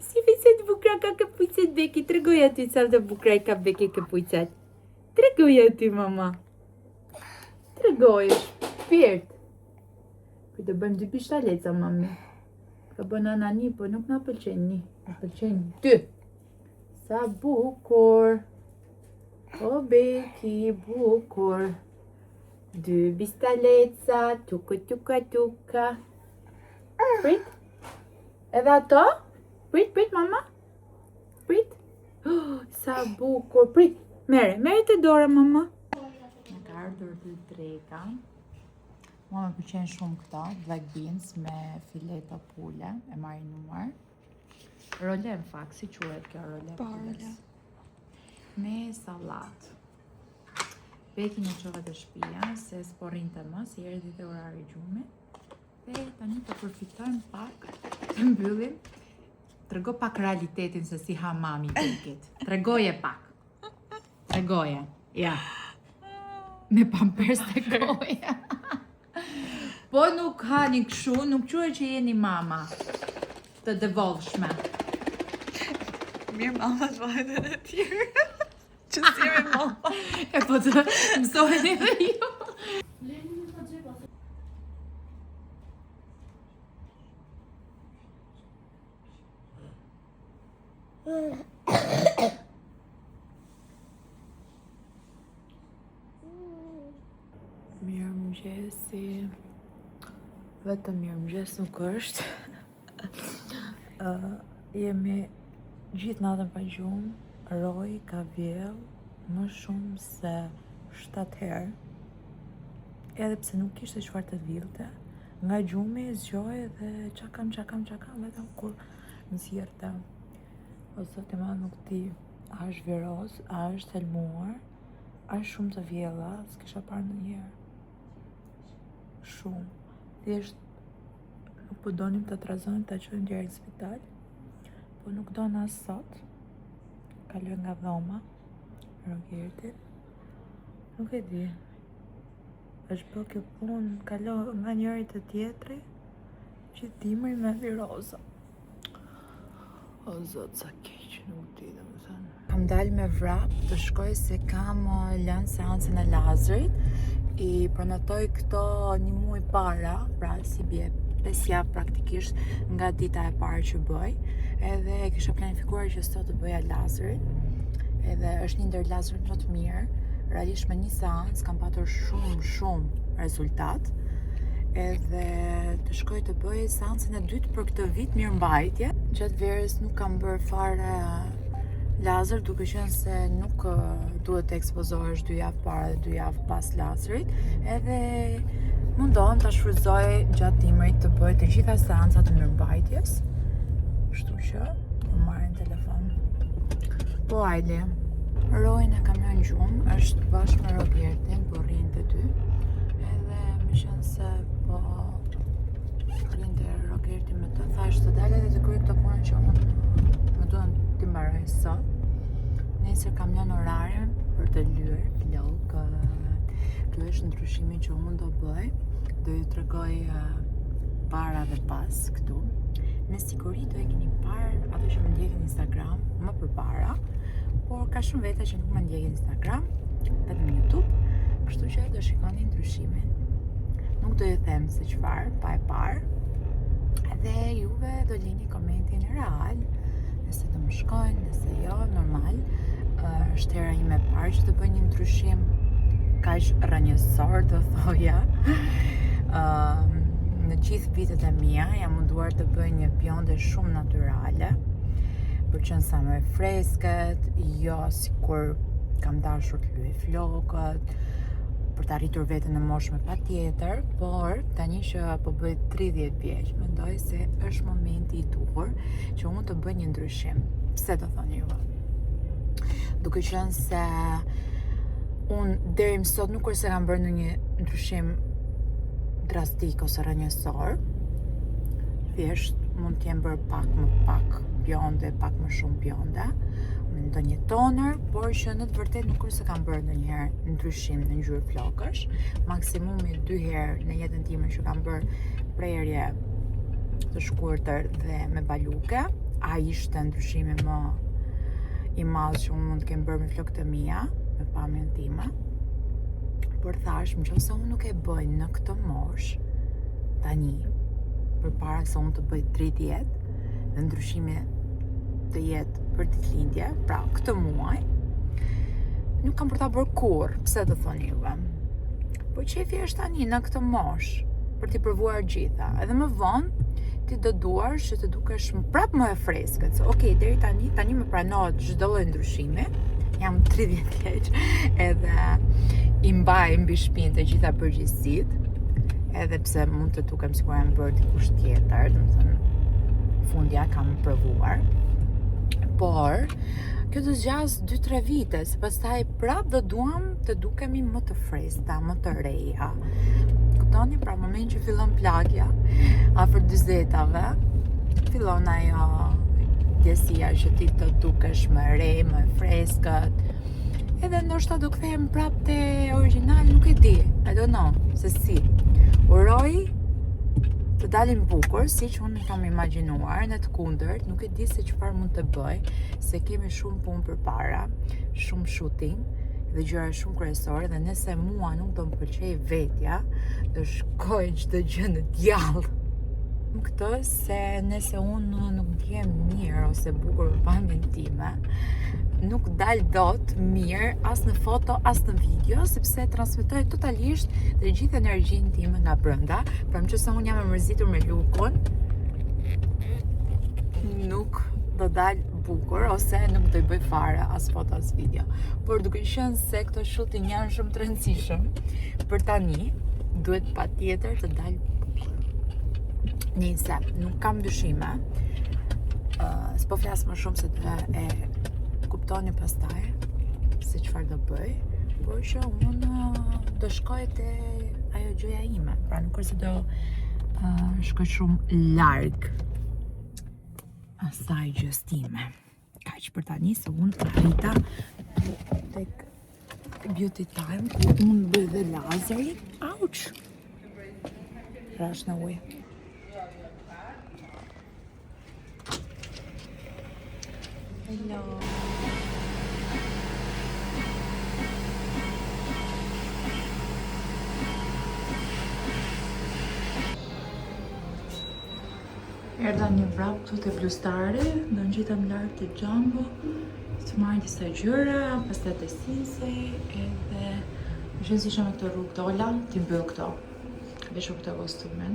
Si sa të bukura ka këpucët Beki, tregoj aty sa të bukura i ka Beki këpucët. Tregoj aty, mama. Tregoj, shpirt. Po të bëjmë dy bishtaleca, mami. Ka bën nana një, po nuk na pëlqen një. Na pëlqen dy. Sa bukur. O Beki, bukur. Dy bistaleca, tuka tuka tuka. Prit. Edhe ato? Prit, prit, mama. Prit. Oh, sa bukur. Prit. Mere, mere te dora, mama. Më ka ardhur dy dreka. Mua më pëlqen shumë këto, black beans me fileto pule e marinuar. Role në fakt, si quhet kjo role? Po, role. Me sallat. Bekin e çova te shtëpia, se s'po rrinte më, se i erdhi dhe orari i gjumit. Dhe tani të përfitojmë pak, të mbyllim. Trego pak realitetin se si ha mami Bekit. Tregoje pak. Tregoje. Ja. Me pampers te goja. Po nuk hani kështu, nuk quhet që jeni mama të devotshme. Mirë mama të bëhen edhe të tjerë. Që s'jemi mama. E po të mësoheni dhe ju. Mirëmëngjesi. Vetëm mirëmëngjes nuk është. uh, jemi gjithë natën pa gjumë. Roj ka vjellë më shumë se 7 herë. Edhe pse nuk kishte çfarë të villte, nga gjumi zgjohej dhe ça kam, ça kam, ça kam, vetëm kur nxirrte. O zot i madh nuk di, a është viroz, a është helmuar, a është shumë të vjella, s'kisha parë ndonjëherë. Shumë. Thjesht nuk po donim ta trazonim, ta çojmë direkt në spital, po nuk don as sot. Kaloi nga dhoma, Rogertin. Nuk e di. Është bë kjo punë, kalo nga njëri te tjetri, gjithë dimrin me viroza. O zot, sa keq, nuk di, domethënë. Kam dalë me vrap të shkoj se kam uh, lënë seancën e lazerit. I prenotoj këto një muaj para, pra si bie 5 javë praktikisht nga dita e parë që bëj. Edhe e kisha planifikuar që sot të bëja lazerin. Edhe është një ndër lazerët më të mirë. Realisht me një seancë kam patur shumë shumë rezultat. edhe të shkoj të bëj seancën e dytë për këtë vit mirëmbajtje. Gjatë verës nuk kam bërë fare lazer, duke qenë se nuk duhet të ekspozohesh dy javë para dhe dy javë pas lazerit, edhe mundohem ta shfrytëzoj gjatë dimrit të bëj të gjitha seancat e mirëmbajtjes. Kështu që po marrin telefon. Po Ajli, Rojin e kam lënë gjumë, është bashkë me Rogertin, po rrinë të dy. Edhe me qenë se po rrinte Rogerti me të, thash të dalë edhe të kryej këto punën që unë më duhen t'i mbaroj sot. Nesër kam lënë orarin për të lyer flokët. Ky është ndryshimi që unë do bëj. Do ju tregoj para dhe pas këtu. Me siguri do e keni parë ato që më ndjekin në Instagram më përpara, por ka shumë veta që nuk më ndjekin në Instagram, vetëm në YouTube, kështu që do shikoni ndryshimin. Nuk do ju them se çfarë, pa e parë. Dhe juve do lini komentin real, nëse do më shkojnë, nëse jo, normal. Është hera ime e parë që të bëj një ndryshim kaq rrënjësor, do thoja. Ëm në gjithë vitet e mia jam munduar të bëj një bjonde shumë natyrale, për qenë sa më e freskët, jo sikur kam dashur të lyej flokët, për të arritur veten në moshë me patjetër, por tani që po bëj 30 vjeç, mendoj se është momenti i duhur që unë të bëj një ndryshim. Pse do thoni ju? Duke qenë se unë deri më sot nuk është se kam bërë ndonjë ndryshim drastik ose rrënjësor. Thjesht mund të jem bërë pak më pak bjonde, pak më shumë bjonde, me ndonjë toner, por që në të vërtetë nuk është se kam bërë ndonjëherë ndryshim në ngjyrë flokësh. Maksimumi dy herë në jetën time që kam bërë prerje të shkurtër dhe me baluke. A ishte ndryshimi më i madh që unë mund të kem bërë me flokët e mia, me pamjen time. Por thash, në qoftë se unë nuk e bëj në këtë moshë, tani, përpara se unë të bëj 30, dhe ndryshimi të jetë për ditëlindje, pra këtë muaj, nuk kam për ta bërë kurrë, pse do thoni juve? Po qefi është tani në këtë moshë, për t'i provuar gjitha. Edhe më vonë, ti do duash që të dukesh prap më e freskët. Se, okay, deri tani, tani më pranohet çdo lloj ndryshimi. Jam 30 vjeç edhe i mbaj mbi shpinë të gjitha përgjegjësitë, edhe pse mund të dukem sikur jam bërë dikush tjetër, domethënë fundja kam provuar. Por kjo do zgjas 2-3 vite, se pastaj prap do duam të dukemi më të freskëta, më të reja. Kuptoni, pra moment që fillon plakja, afër 40-tave, fillon ajo ndjesia që ti të dukesh më re, më e freskët. Edhe ndoshta do kthehem prap te origjinal, nuk e di. I don't know se si. Uroj të dalin bukur, siç unë i kam imagjinuar, në të kundërt, nuk e di se çfarë mund të bëj, se kemi shumë punë përpara, shumë shooting dhe gjëra shumë kryesore dhe nëse mua nuk do më pëlqej vetja, do shkoj çdo gjë në djall. Këtë se nëse unë nuk ndjem mirë ose bukur me pamjen time, nuk dal dot mirë as në foto, as në video, sepse transmetoj totalisht dhe gjithë energjinë time nga brenda. Pra në qoftë se unë jam e mërzitur me look-un, nuk do dal bukur ose nuk do i bëj fare as foto as video. Por duke qenë se këto shooting janë shumë të rëndësishëm, për tani duhet patjetër të dal bukur. Nëse nuk kam dyshime, uh, s'po flas më shumë se do e kuptoni pastaj se çfarë do bëj, por që unë do shkoj te ajo gjëja ime, pra nuk është se do uh, shkoj shumë larg asaj gjës time. Kaq për tani se unë arrita tek Beauty Time ku unë bëj dhe lazerin. Ouch! Rash në ujë. Hello. Erdha një vrap këtu te Blue Stari, do ngjitem lart te Jumbo, të marr disa gjëra, pastaj te Sinsay, edhe më qenë si isha me këtë rrugë dola, t'i mbyll këto. Veshur këtë kostumin.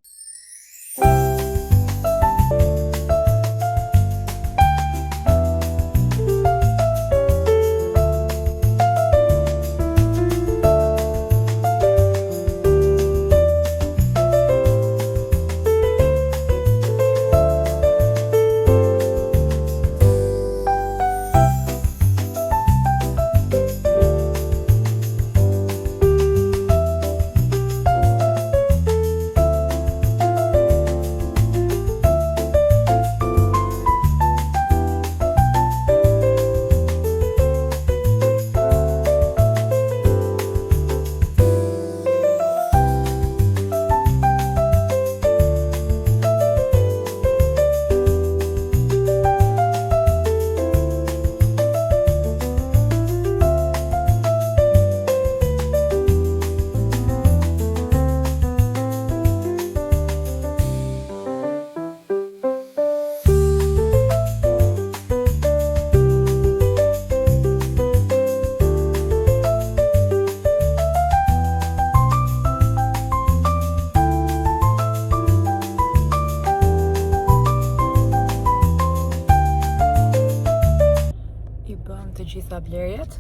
I bëm të gjitha blerjet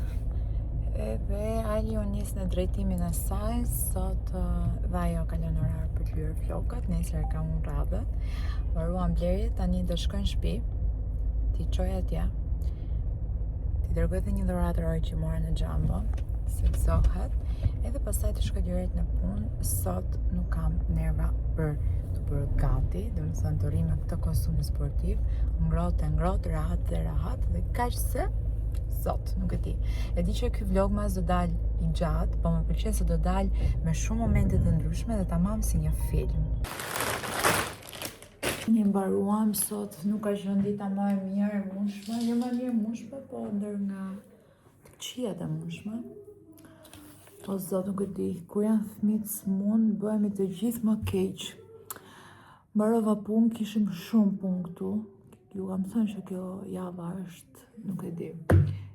edhe Ali u nis në drejtimin e saj, sot dhe ajo ka lënë orar për të lyer flokët, nesër e kam unë radhën. Mbaruam blerjet, tani do shkoj në shtëpi, t'i çoj atje. T'i dërgoj edhe një dhuratë Roj që mora në Jumbo, se gëzohet. Edhe pastaj të shkoj direkt në punë. Sot nuk kam nerva për t'u bërë gati, domethënë të rri me këtë kostum sportiv, ngrohtë e ngrohtë, rahat dhe rahat dhe kaq se sot, nuk e di. E di që ky vlogmas do dal i gjatë, po më pëlqen se do dal me shumë momente të ndryshme dhe tamam si një film. Ne mbaruam sot, nuk ka qenë dita më e mirë e mundshme, jo më e mirë e mundshme, po ndër nga të këqijat e mundshme. O zot, nuk e di, kur janë fëmijët sëmurë, bëhemi të gjithë më keq. Mbarova punë, kishim shumë punë këtu. Ju kam thënë që kjo java është, nuk e di.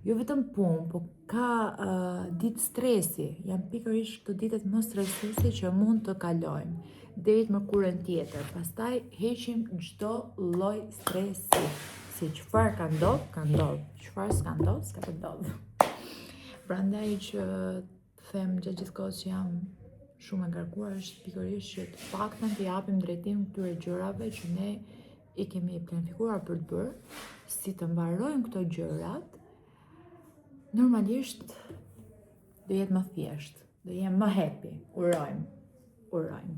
Jo vetëm punë, po ka uh, ditë stresi. Janë pikërisht këto ditët më stresuese që mund të kalojmë deri të mërkurën tjetër. Pastaj heqim çdo lloj stresi. Se çfarë ka ndodh, ka ndodh. Çfarë s'ka ndodh, s'ka ndodh. Prandaj që them gjatë gjithë kohës që jam shumë e ngarkuar është pikërisht që të paktën të japim drejtim këtyre gjërave që ne i kemi planifikuar për të bërë, si të mbarojmë këto gjërat, normalisht do jetë më thjesht, do jem më happy, urojmë, urojmë.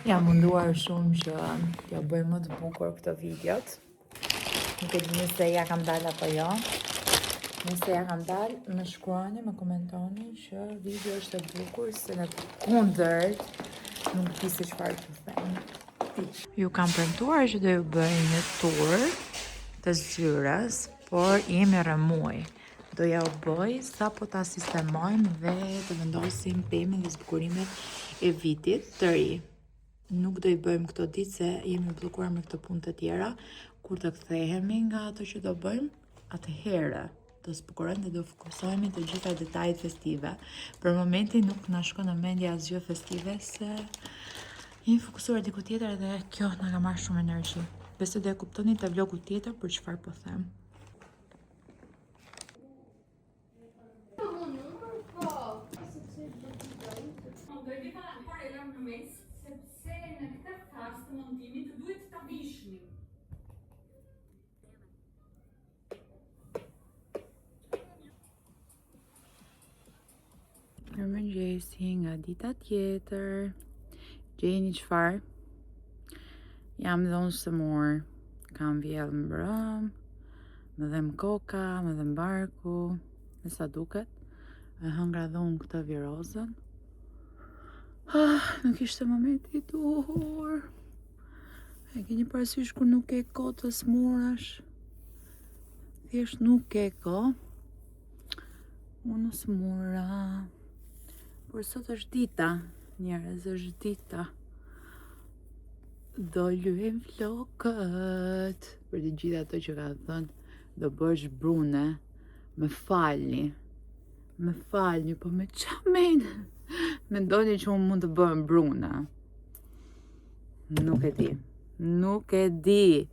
Jam munduar shumë që t'ja bëj më të bukur këto videot. Nuk e di nëse ja kam dalë apo jo. Nëse ja kam dalë, më shkruani, më komentoni që video është e bukur, se në të kundërt nuk di se çfarë të them. Ju kam premtuar që do ju bëj një tur të zyrës, por jemi rrëmujë. Do ja u bëj sapo ta sistemojmë dhe të vendosim pemën dhe zbukurimet e vitit të ri. Nuk do i bëjmë këto ditë se jemi bllokuar me këto punë të tjera. Kur të kthehemi nga ato që do bëjmë, atëherë do zbukurojmë dhe do fokusohemi të gjitha detajet festive. Për momentin nuk na shkon në mendje asgjë festive se jemi fokusuar diku tjetër dhe kjo na ka marrë shumë energji. Besoj do e kuptoni te vlogu tjetër për çfarë po them. Por e lëmë në mes, sepse në këtë fazë të montimit duhet ta vishnim. Mirëmëngjesi nga dita tjetër. Gjeni çfarë? Jam dhe unë sëmurë. Kam vjellë mbrëm. Më dhemb koka, më dhemb barku. Me sa duket. E hëngra dhe unë këtë virozën. Ah, nuk ishte momenti i duhur. E keni parasysh kur nuk ke kohë të smuresh? Thjesht nuk ke kohë. Unë u smura. Por sot është dita, njerëz, është dita. Do lyejmë flokët. Për të gjithë ato që kanë thënë, do bëhesh brune. Më falni. Më falni, po me ça mend? Mendoni që unë mund të bëhem brune. Nuk e di. Nuk e di.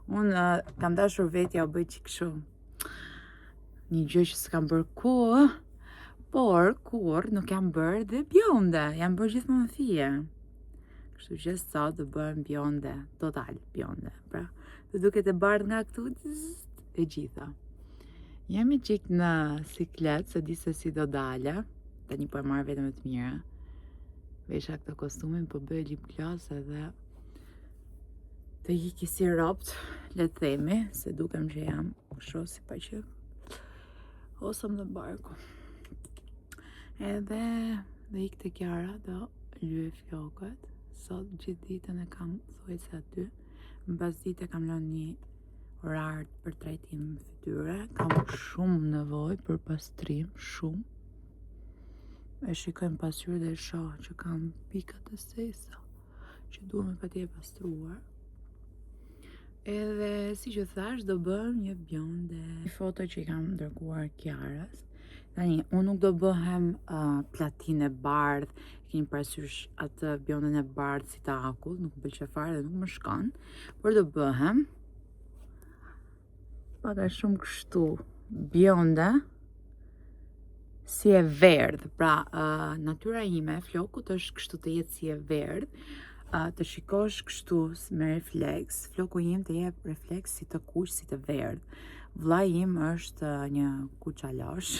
Unë uh, kam dashur vetja u bëj çik kështu. Një gjë që s'kam bërë kurrë, por kurrë nuk jam bërë dhe bjonde. Jam bërë gjithmonë fije. Kështu që sot do bëhem bjonde, total bjonde. Pra, do duket e bardhë nga këtu zzz, e gjitha. Jemi çik në siklet, s'e di se si do dale. Tani po e marr vetëm me të mira. Vesha këtë kostumin, po bëj lip gloss edhe të iki si robt, le të themi, se dukem që jam kështu si pa që osëm dhe barku. Edhe do ik te Kiara, do lyej flokët. Sot gjithë ditën e kam thuajse aty. Mbasdite kam lënë një orar për trajtim fytyre. Kam shumë nevojë për pastrim, shumë. E shikoj në pasqyrë dhe e shoh që kam pika të zeza që duhet me patjetër pastruar. Edhe siç ju thash, do bëhem një bjonde. Një foto që i kam dërguar Kiarës. Tani, unë nuk do bëhem uh, platin e bardhë, keni parasysh atë bjondën e bardhë si të akullt, nuk më pëlqen fare dhe nuk më shkon, por do bëhem pak a shumë kështu bjonde si e verdhë. Pra, uh, natyra ime e flokut është kështu të jetë si e verdhë. Uh, të shikosh kështu me refleks, floku im të jep refleks si të kuq, si të verdhë. Vllai im është një kuqalosh,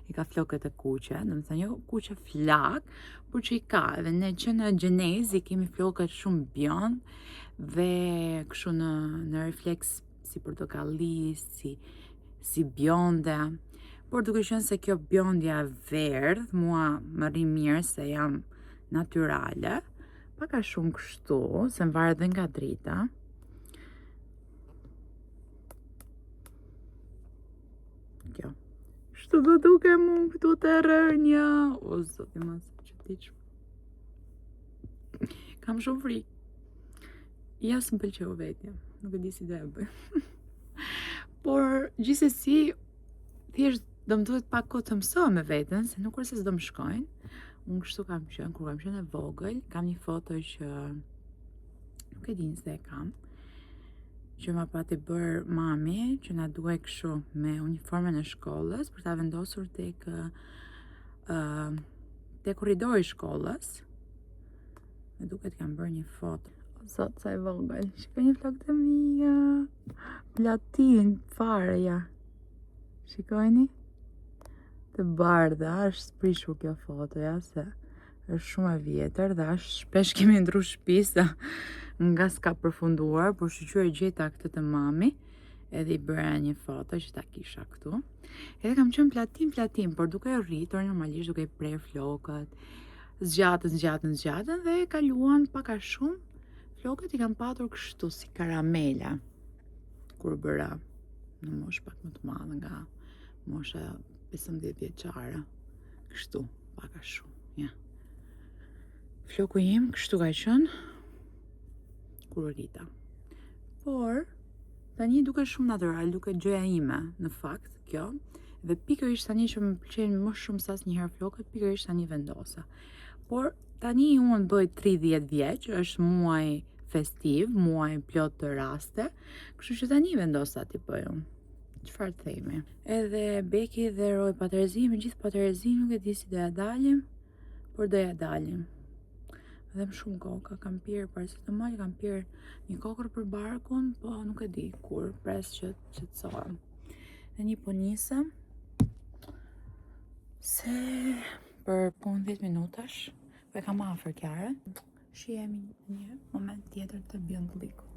i ka flokët e kuqe, domethënë jo kuqe flakë, por që i ka, edhe ne që në gjenezë i kemi flokët shumë bjond dhe kështu në, në refleks si portokalli, si, si bjonde. Por duke qenë se kjo bjondja e verdhë, mua më rri mirë se jam natyrale, pak a shumë kështu, se më varet dhe nga drita. Kjo. Kështu do dukem unë këtu te rrënja. O, zoti ma sa që ti që. Kam shumë frikë. Ja s'më pëlqeu vetja, nuk e di si do e bëj. Por gjithsesi thjesht do më duhet pak kohë të mësohem me veten, se nuk është se s'do më shkojnë. Unë kështu kam qenë, kur kam qenë e vogël, kam një foto që nuk e di nëse e kam, që ma pati bërë mami, që na duhej kështu me uniformën e shkollës për ta vendosur tek uh, te korridori i shkollës. Më duket kam bërë një foto. O zot, sa e vogël. Shikoni flokët e mia. Platin fare ja. Shikojni. Të bardha, është prishur kjo foto ja se është shumë e vjetër dhe është shpesh kemi ndru shtëpi sa nga s'ka përfunduar, por shyqyr e gjeta këtë te mami edhe i bëra një foto që ta kisha këtu. Edhe kam qenë platin platin, por duke u rritur normalisht duke i prerë flokët, zgjatën, zgjatën, zgjatën dhe kaluan pak a shumë flokët i kam patur kështu si karamela kur bëra në moshë pak më të madhe nga mosha 15 vjeçare kështu pak a shumë ja floku im kështu ka qenë kur u rrita por Tani duket shumë natyral, duket gjëja ime, në fakt, kjo. Dhe pikërisht tani që më pëlqejnë më shumë se asnjëherë flokët, pikërisht tani vendosa. Por tani unë bëj 30 vjeç, është muaj festiv, muaj plot të raste, kështu që tani vendosa t'i bëj unë. Çfarë të themi? Edhe Beki dhe Roi pa terezi, me gjithë pa terezi, nuk e di si do ja dalim, por do ja dalim. Më dhemb shumë koka, kam pirë paracetamol, kam pirë një kokërr për barkun, po nuk e di kur, pres që të qetësohem. Dhe një po nisem, se për punë 10 minutash, po e kam afër Kiarën, shihemi një moment tjetër të bjondllikut.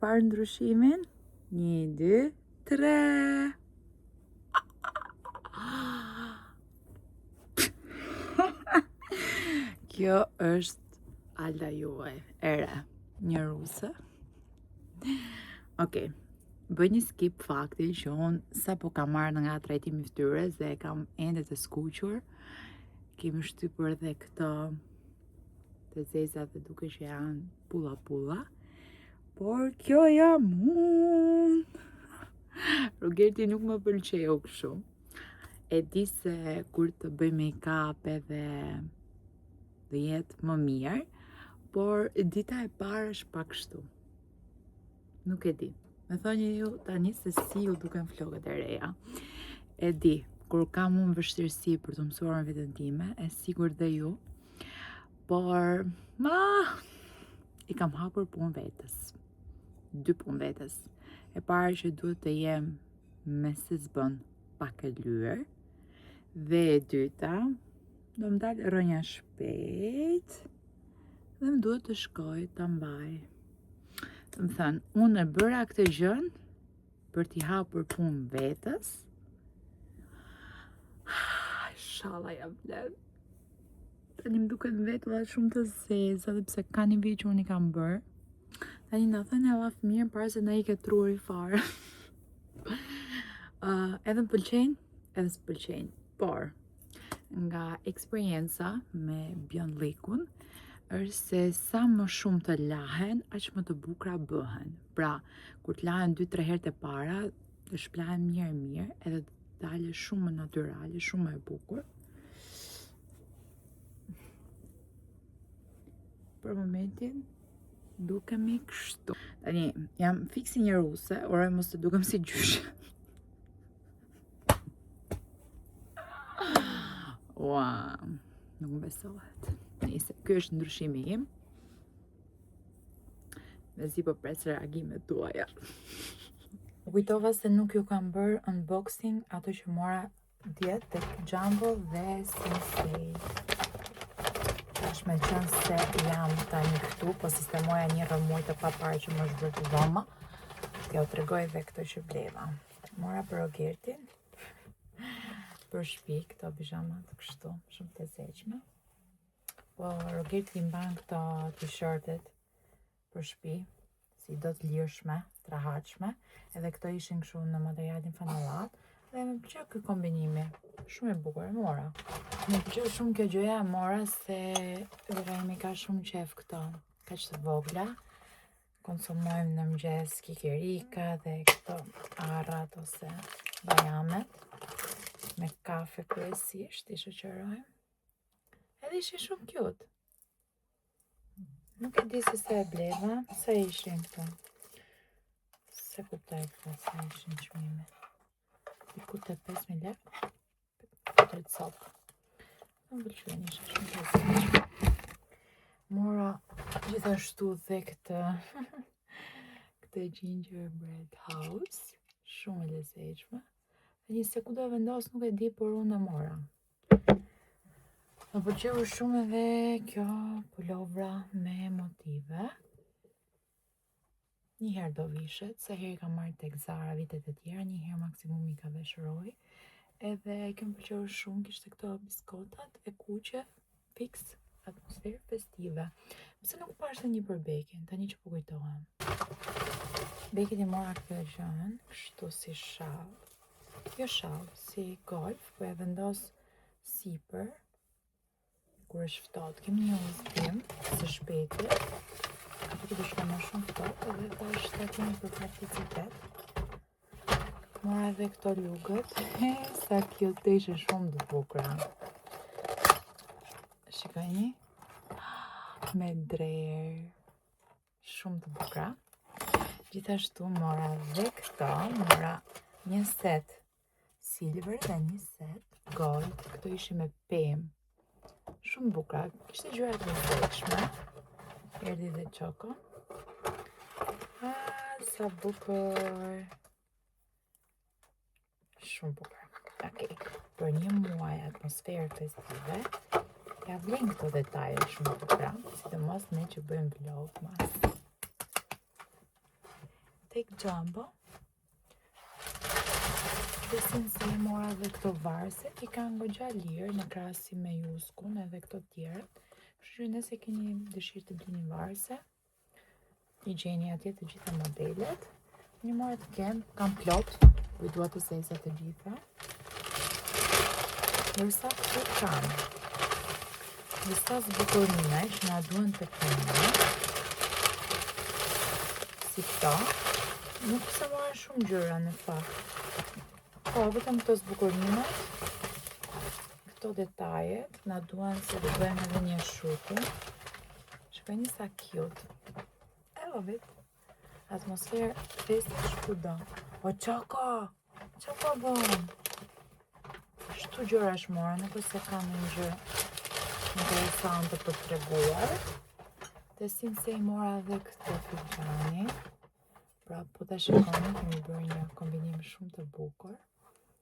parë ndryshimin? 1, 2, 3. Kjo është Alda juaj, e re, një ruse. Okej, bëj një skip faktin që unë sapo kam marrë nga trajtimi i fytyrës dhe e kam ende të skuqur. Kemi shtypur dhe këto të zeza dhe duke që janë pulla pulla. Por kjo jam unë. Rogerti nuk më pëlqeu kështu. E di se kur të bëj make-up edhe do jetë më mirë, por dita e parë është pak kështu. Nuk e di. Më thoni ju tani se si ju duken flokët e reja. E di, kur kam unë vështirësi për të mësuar me veten time, e sigurt dhe ju, por ma i kam hapur punë vetes. Dy punë vetes. E para që duhet të jem me se s'bën pak e lyer. Dhe e dyta, do më dalë rrënja shpejt dhe më duhet të shkoj ta mbaj. Domethënë, unë e bëra këtë gjën për t'i hapur punë vetes. Ishalla ja vlen. Tani më duken vetullat shumë të zeza, dhe pse ka një vit që unë i kam bërë. Tani na thënë e llaf mirë para se na ike truri fare. uh, edhe më pëlqejnë, edhe s'më pëlqejnë. Por, nga eksperienca me bjondlikun, është se sa më shumë të lahen, aq më të bukura bëhen. Pra, kur të lahen 2-3 herë të para, të shplahen mirë e mirë, edhe të dalë shumë më natyrale, shumë më e bukur. Për momentin, dukemi kështu. Tani, jam fiks si një ruse, uroj mos të dukem si gjyshe. Ua, nuk më besohet. Nejse, ky është ndryshimi im. Mezi po pres reagimet tuaja. U kujtova se nuk ju kam bërë unboxing ato që mora dje tek Jumbo dhe Sinsay. Tash me qenë se jam tani këtu, po sistemoja një rrëmujë të paparë që më është bërë te dhoma, t'jua tregoj dhe këto që bleva. Mora për Rogertin, për shpi, këto pizhamat kështu, shumë të lezetshme. Po Rogerti i mban këto t-shirtet për shpi, si do të lirshme, të rahatshme, edhe këto ishin kështu në materialin fanellat, dhe më pëlqeu ky kombinimi, shumë e bukur, e mora. Më pëlqeu shumë kjo gjëja, e mora se vëllai im i ka shumë qef këto, kaq të vogla, konsumojmë në mëngjes kikirika dhe këto arrat ose bajamet, me kafe kryesisht i shoqërojmë. Edhe ishin shumë cute. Nuk e di se sa e bleva, sa ishin këto. S'e kuptoj këto, sa ishin çmimi. Diku te 5.000 lek, tre copë. Më pëlqyen, ishin shumë të lezetshme. Mora gjithashtu dhe këtë, këtë gingerbread house, shumë e lezetshme. Dhe një se ku do e vendos nuk e di, por unë e mora. Më pëlqeu shumë edhe kjo pulovra me motive. Një herë do vishet, sa herë i kam marrë tek Zara vitet e tjera, një herë maksimum i ka veshur Roi. Edhe kjo më pëlqeu shumë, kishte këto biskotat e kuqe, fiks atmosferë festive. Pse nuk pashë një për Bekin, tani që po kujtohem. Bekit i mora këtë gjënë, kështu si shall. Jo shall, si golf, po e vendos sipër kur është ftohtë. Kemi një udhëtim së shpejti. Aty do të shkojmë shumë ftohtë edhe thash ta kemi për prakticitet. Mora edhe këto lugët. He, sa cute ishin shumë të bukura. Shikojni. Me drerë. Shumë të bukura. Gjithashtu mora dhe këto, mora një set silver dhe një set gold. Këto ishin me pemë. Shumë bukura. Kishte gjëra të lezetshme. Erdhi dhe Çoko. Ah, sa bukur. Shumë bukur. Okej, për një muaj atmosferë festive, ja vlen këto detaje shumë të bukura, sidomos ne që bëjmë vlogmas. tek Jumbo. Te Sinsay mora dhe këto varëse, i kanë goxha lirë në krahasim me Jyskun edhe këto tjerët. Kështu që nëse keni dëshirë të blini varëse, i gjeni atje të gjitha modelet. Një mora të kem, kam plot, po i dua të zeza të gjitha. Ndërsa këtu kam disa zbukurime që na duhen të kemi. Si këto. Nuk se mora shumë gjëra në fakt. Po, vetëm këto zbukurimet. Këto detajet na duhen se do bëjmë edhe një shooting. Shikojni sa cute. I love it. Atmosferë festash kudo. O Çoko! Çoko po bën? Kështu gjërash mora, nuk është se kam një gjë interesante për të treguar. Te Sinsay mora dhe këtë filxhanin. Pra, po ta shikoni, kemi bërë një kombinim shumë të bukur.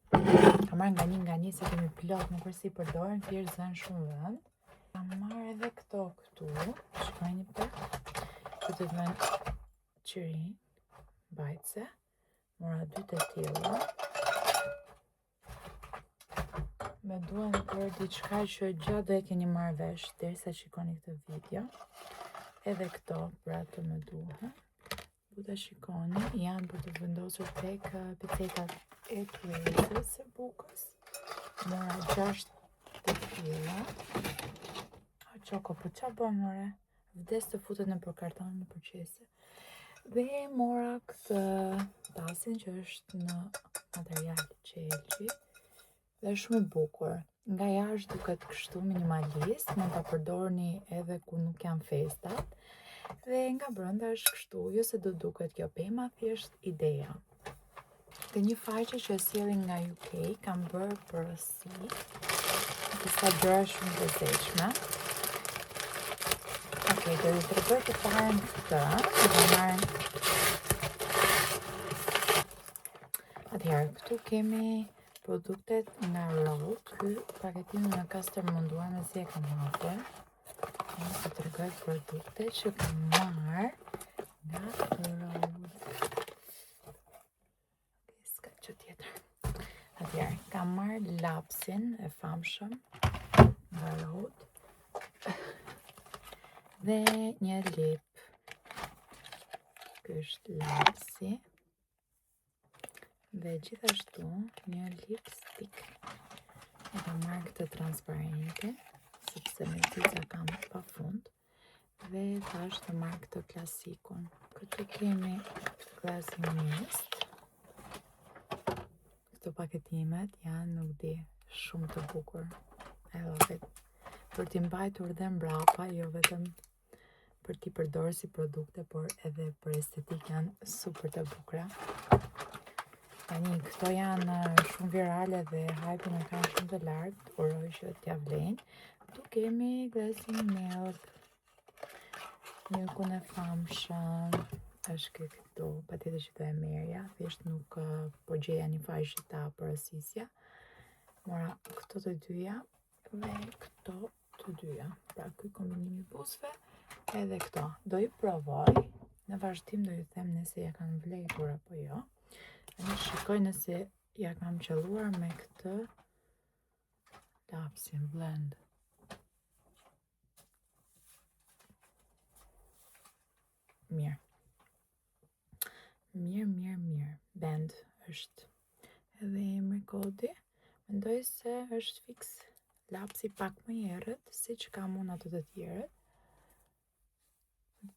Kam marrë nga një nga një se kemi plot, nuk është se i përdorim, thjesht zënë shumë vend. Kam marrë edhe këto këtu, shikojni pak, që të vënë qirinj, mbajtëse, mora dy të tilla. Më duhen për diçka që gjatë do e keni marrë vesh, derisa shikoni këtë video. Edhe këto, pra të më duhen. Po ta shikoni, janë për të vendosur tek pecetat e tryezës së bukës. Mora 6 të tilla. A Çoko, po ça bën more? Vdes të futet nëpër karton, nëpër qese. Dhe mora këtë tasin që është në material qelqi. Dhe është shumë i bukur. Nga jashtë duket kështu minimalist, mund ta përdorni edhe kur nuk janë festat. Dhe nga brenda është kështu, jo se do duket kjo pema, thjesht ideja. Te një faqe që e sjellin nga UK, kam bërë porosi disa gjëra shumë të lezetshme. Ok, do ju tregoj të parën këtë, do të marrim Atëherë, këtu kemi Produktet nga Rhode, ky paketim më ka stërmunduar mezi e kam hapur. Unë të tregoj produktet që kam marrë nga Rhode. Ok, s'ka gjë tjetër. Atëherë, kam marrë lapsin e famshëm nga Rhode. Dhe një lip. Ky është lapsi. Dhe gjithashtu një lipstick. E kam marrë këtë transparente, sepse me xixa kam pa fund. Dhe thash të marr këtë klasikun. Këtu kemi Glassing Mist. Këto paketimet janë nuk di, shumë të bukur. I love it. Për t'i mbajtur dhe mbrapa, jo vetëm për t'i përdorë si produkte, por edhe për estetik janë super të bukura. Tani, këto janë shumë virale dhe hype-in e kanë shumë të lartë, uroj që t'ja vlejnë. Këtu kemi Glassing Milk, mjekun e famshëm, është ky këtu, patjetër që do e merrja, thjesht nuk po gjeja një faqe ta porosisja. Mora këto të dyja dhe këto të dyja. Pra ky kombinim i buzëve edhe këto. Do i provoj. Në vazhdim do ju them nëse ja kanë vlejtur apo jo. Tani shikoj nëse ja kam qëlluar me këtë lapsin blend. Mirë. Mirë, mirë, mirë. Bend është edhe emri kodi. Mendoj se është fiks lapsi pak më i errët, siç kam unë ato të tjerët.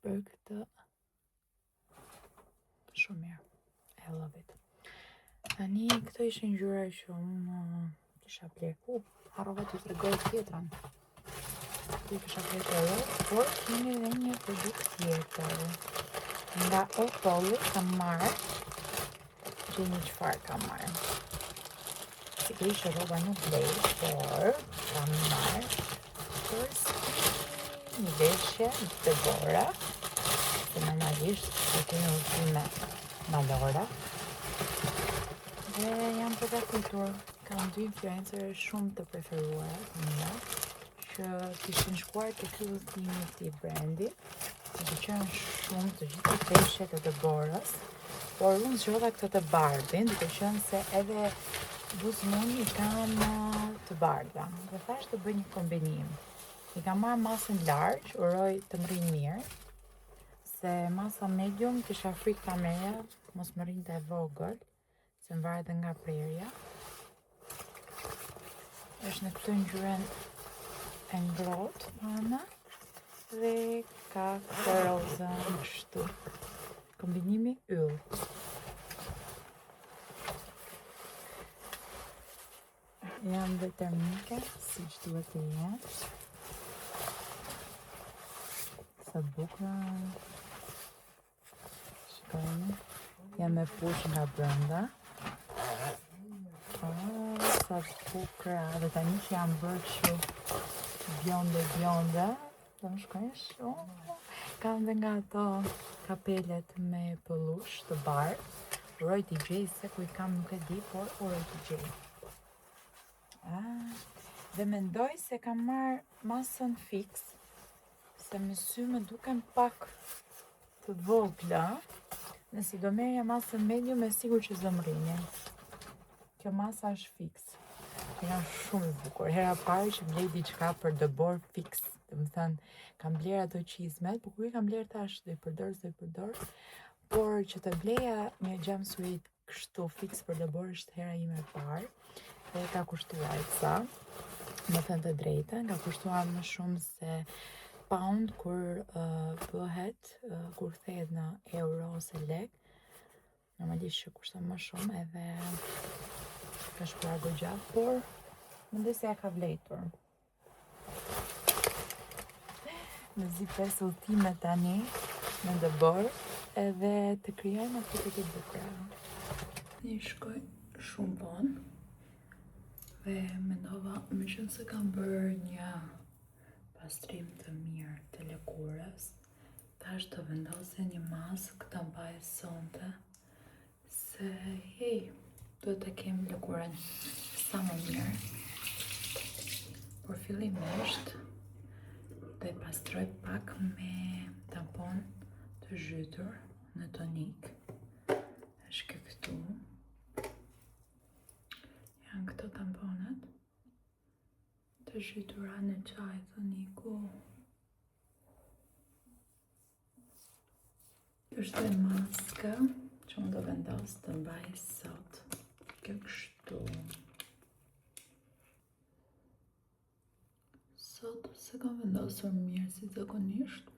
Për këtë shumë mirë. I love it. Tani këto ishin gjëra që unë kisha blerë. U, harrova t'ju tregoj tjetrën. Këtu kisha blerë të rrot, por kemi edhe një produkt tjetër. Nga Opoli kam marrë, gjeni çfarë kam marrë. Sigurisht që rroba nuk blej, por kam marrë për një veshje dëbore, se normalisht do kemi udhëtime malore. Dhe jam përgatitur. Kam dy influencer shumë të preferuara të mia që kishin shkuar te ky udhëtimi i këtij brendi. Më pëlqen shumë të gjitha veshjet e dëborës. Por unë zgjodha këtë të bardhin, duke qenë se edhe buzmuni i kam të bardha. Dhe thash të bëj një kombinim. I kam marrë masën large, uroj të më rrinë mirë, se masa medium kisha frikë ta merrja, mos më rrinte e vogël, se më varet dhe nga prerja. Është në këtë ngjyrën e ngrohtë, pana, dhe ka këtë rozën kështu. Kombinimi yll. Janë dhe termike, siç duhet të jenë. Sa të bukura. Shikojmë. Janë me push nga brenda. Oh, sa të bukura. Dhe tani që jam bërë kështu bjonde, bjonde. Do më shkojnë shumë. Kam dhe nga ato kapelet me pëllush të bardhë. Uroj t'i gjej se ku i kam nuk e di, por uroj t'i gjej. Ah, dhe mendoj se kam marrë masën fiks, se me sy më duken pak të vogla. Nëse do merrja masën medium, e sigurt që s'do më rrinin. Kjo masa është fiks. Janë shumë të bukur. Hera parë që blej diçka për dëborë fiks. Domethënë, kam blerë ato çizmet, po kur i kam blerë tash, do i përdor, s'do i përdor. Por që të bleja një jumpsuit kështu fiks për dëborë është hera ime e parë dhe ka kushtuar ca, me thënë të drejtën, ka kushtuar më shumë se pound kur uh, bëhet, uh, kur kthehet në euro ose lek, normalisht që kushton më shumë edhe ka shkuar goxha, por mendoj se ia ka vlejtur. Mezi pres udhëtime tani në dëborë edhe të krijojmë ato të bukura. Një shkoj shumë vonë dhe mendova meqenëse kam bërë një pastrim të mirë të lëkurës, tash do vendosja një maskë ta mbaj sonte Se, hej, duhet të kem lëkurën sa më mirë. Por fillimisht, do e pastroj pak me tampon të zhytur në tonik. Është kjo këtu. Janë këto tamponat të zhytura në çaj toniku. Është dhe maska që unë do vendos të mbaj sot. Kjo kështu. Sot s'e kam vendosur mirë si zakonisht.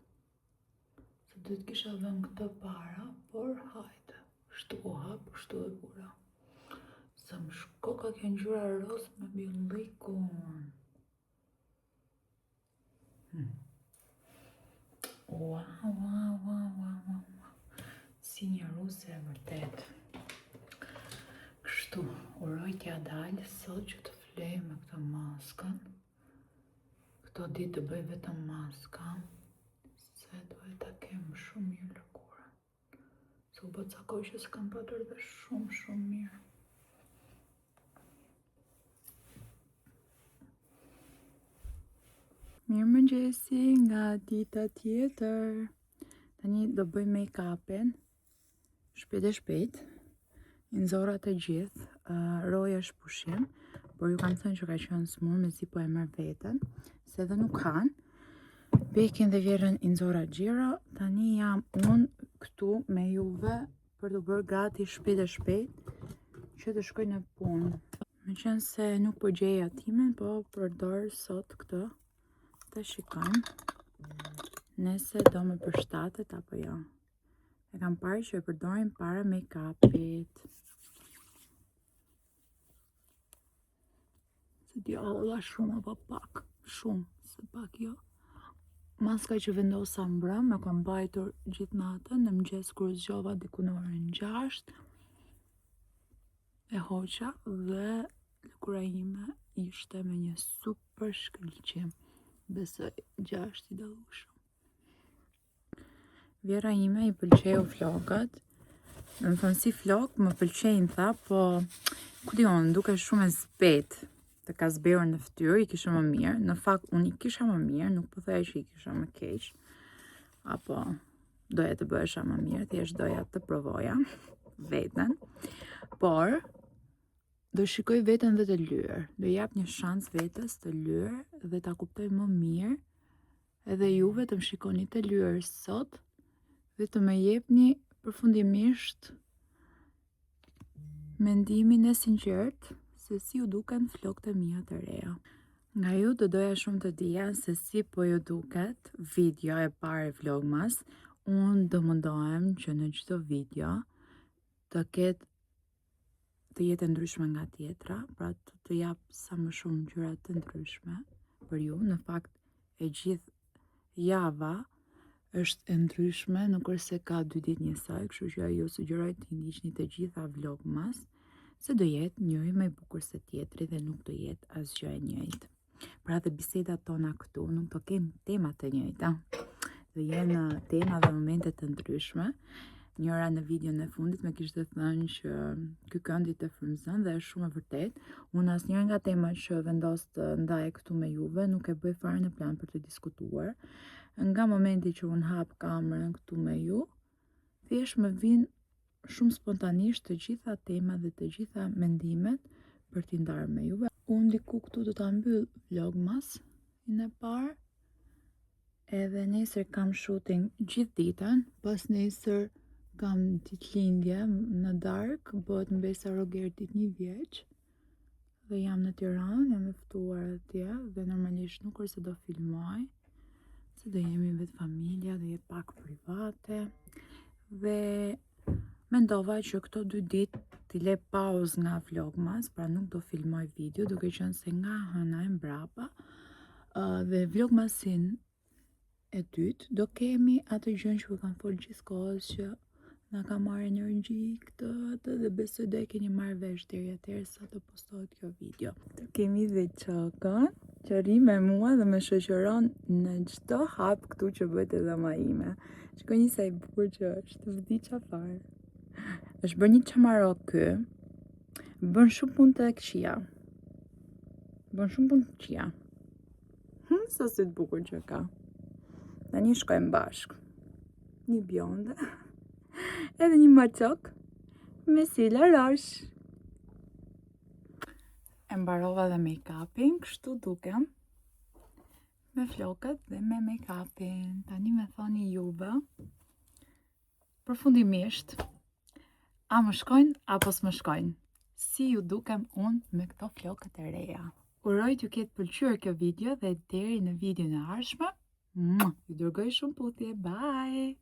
Se duhet kisha vënë këto para, por hajde. Kështu u hap, kështu e vura. Sa më shkoka kjo ngjyra rozë me bjondikun. Hmm. Ua, ua, ua, ua, ua, ua. Si një ruse e vërtetë. Kështu, uroj t'ia dal sot që të flej me këtë maskën. Këto ditë të bëj vetëm maska, se duhet ta kem shumë mirë lëkurën. Se u bë ca kohë që s'kam patur dhe shumë, shumë mirë. Mirëmëngjesi nga dita tjetër. Tani do bëj make-upin. Shpejt e shpejt. I nxora të gjithë. Uh, Roja është pushim, por ju kam thënë që ka qenë sëmurë, mezi po e merr veten, se edhe nuk kanë. Bekin dhe vjehrrën i nxora xhiro, tani jam unë këtu me juve për t'u bërë gati shpejt e shpejt që të shkoj në punë. Meqenëse nuk po gjeja timen, po përdor sot këtë të shikojmë nëse do më përshtatet apo jo. E kam parë që e përdorin para make-upit. S'e di a hodha shumë apo pak, shumë, se pak jo. Maska që vendosa mbrëmë, më ka mbajtur gjithë natën, në mëngjes kur u zgjova diku në orën 6, e hoqa dhe lëkura ime ishte me një super shkëlqim, besoj gjashtë i dallueshëm. Vjehrra ime i pëlqeu flokët. Domethënë si flokë më pëlqejnë tha, po ku di unë, duke shumë e zbehtë. Të ka zbehur në fytyrë, i kisha më mirë. Në fakt unë i kisha më mirë, nuk po thoja që i kisha më keq. Apo doja të bëhesha më mirë, thjesht doja të provoja. veten, por do shikoj veten dhe të lyer. Do jap një shans vetes të lyer dhe ta kuptoj më mirë. Edhe juve të më shikoni të lyer sot dhe të më jepni përfundimisht mendimin e sinqertë se si ju duken flokët e mia të reja. Nga ju do doja shumë të dija se si po ju duket video e parë e Vlogmas. Unë do mundohem që në çdo video të ketë të jetë e ndryshme nga tjetra, pra të, të jap sa më shumë gjëra të ndryshme për ju. Në fakt, e gjithë java është e ndryshme, nuk është se ka dy ditë njësoj, kështu që ju sugjeroj të ndiqni të gjitha vlogmas, se do jetë njëri më i bukur se tjetri dhe nuk do jetë asgjë e njëjtë. Pra dhe bisedat tona këtu nuk do kenë tema të njëjta. Do jenë tema dhe momente të ndryshme. Njëra në videon e fundit më kishte thënë që ky këndi të frymëzon dhe është shumë e vërtetë. Unë asnjëra nga temat që vendos të ndaj këtu me juve nuk e bëj fare në plan për të diskutuar. Nga momenti që unë hap kamerën këtu me ju, thjesht më vijnë shumë spontanisht të gjitha temat dhe të gjitha mendimet për t'i ndarë me juve. Unë diku këtu do ta mbyll vlogmas-in e parë. Edhe nesër kam shooting gjithë ditën, pas nesër kam ditëlindje në darkë, bëhet mbesa Rogertit një vjeç dhe jam në Tiranë, jam e ftuar atje dhe normalisht nuk është se do filmoj, se do jemi vetë familja, do jetë pak private dhe mendova që këto dy ditë t'i le pauzë nga vlogmas, pra nuk do filmoj video, duke qenë se nga hëna e mbrapa dhe vlogmasin e dytë do kemi atë gjën që u kam fol gjithkohës që na ka marrë energji këtë atë dhe besoj do e keni marrë vesh deri atëherë sa të postohet kjo video. Këtu kemi dhe Çokën që rri me mua dhe më shoqëron në çdo hap këtu që bëhet e dhoma ime. Shikoni sa i bukur që është, vdiqa fare. Është bërë një çamarok ky. Bën shumë punë të këqija. Bën shumë punë të këqija. Sa sy të bukur që ka. Tani shkojmë bashkë. Një bjonde. Edhe një maçok. Me sy larash. E mbarova dhe make-upin, kështu dukem. Me flokët dhe me make-upin. Tani më thoni juve. Përfundimisht, a më shkojnë apo s'më shkojnë? Si ju dukem unë me këto flokët e reja? Uroj t'ju ketë pëlqyer kjo video dhe deri në videon e ardhshme, ju dërgoj shumë puthje. Bye!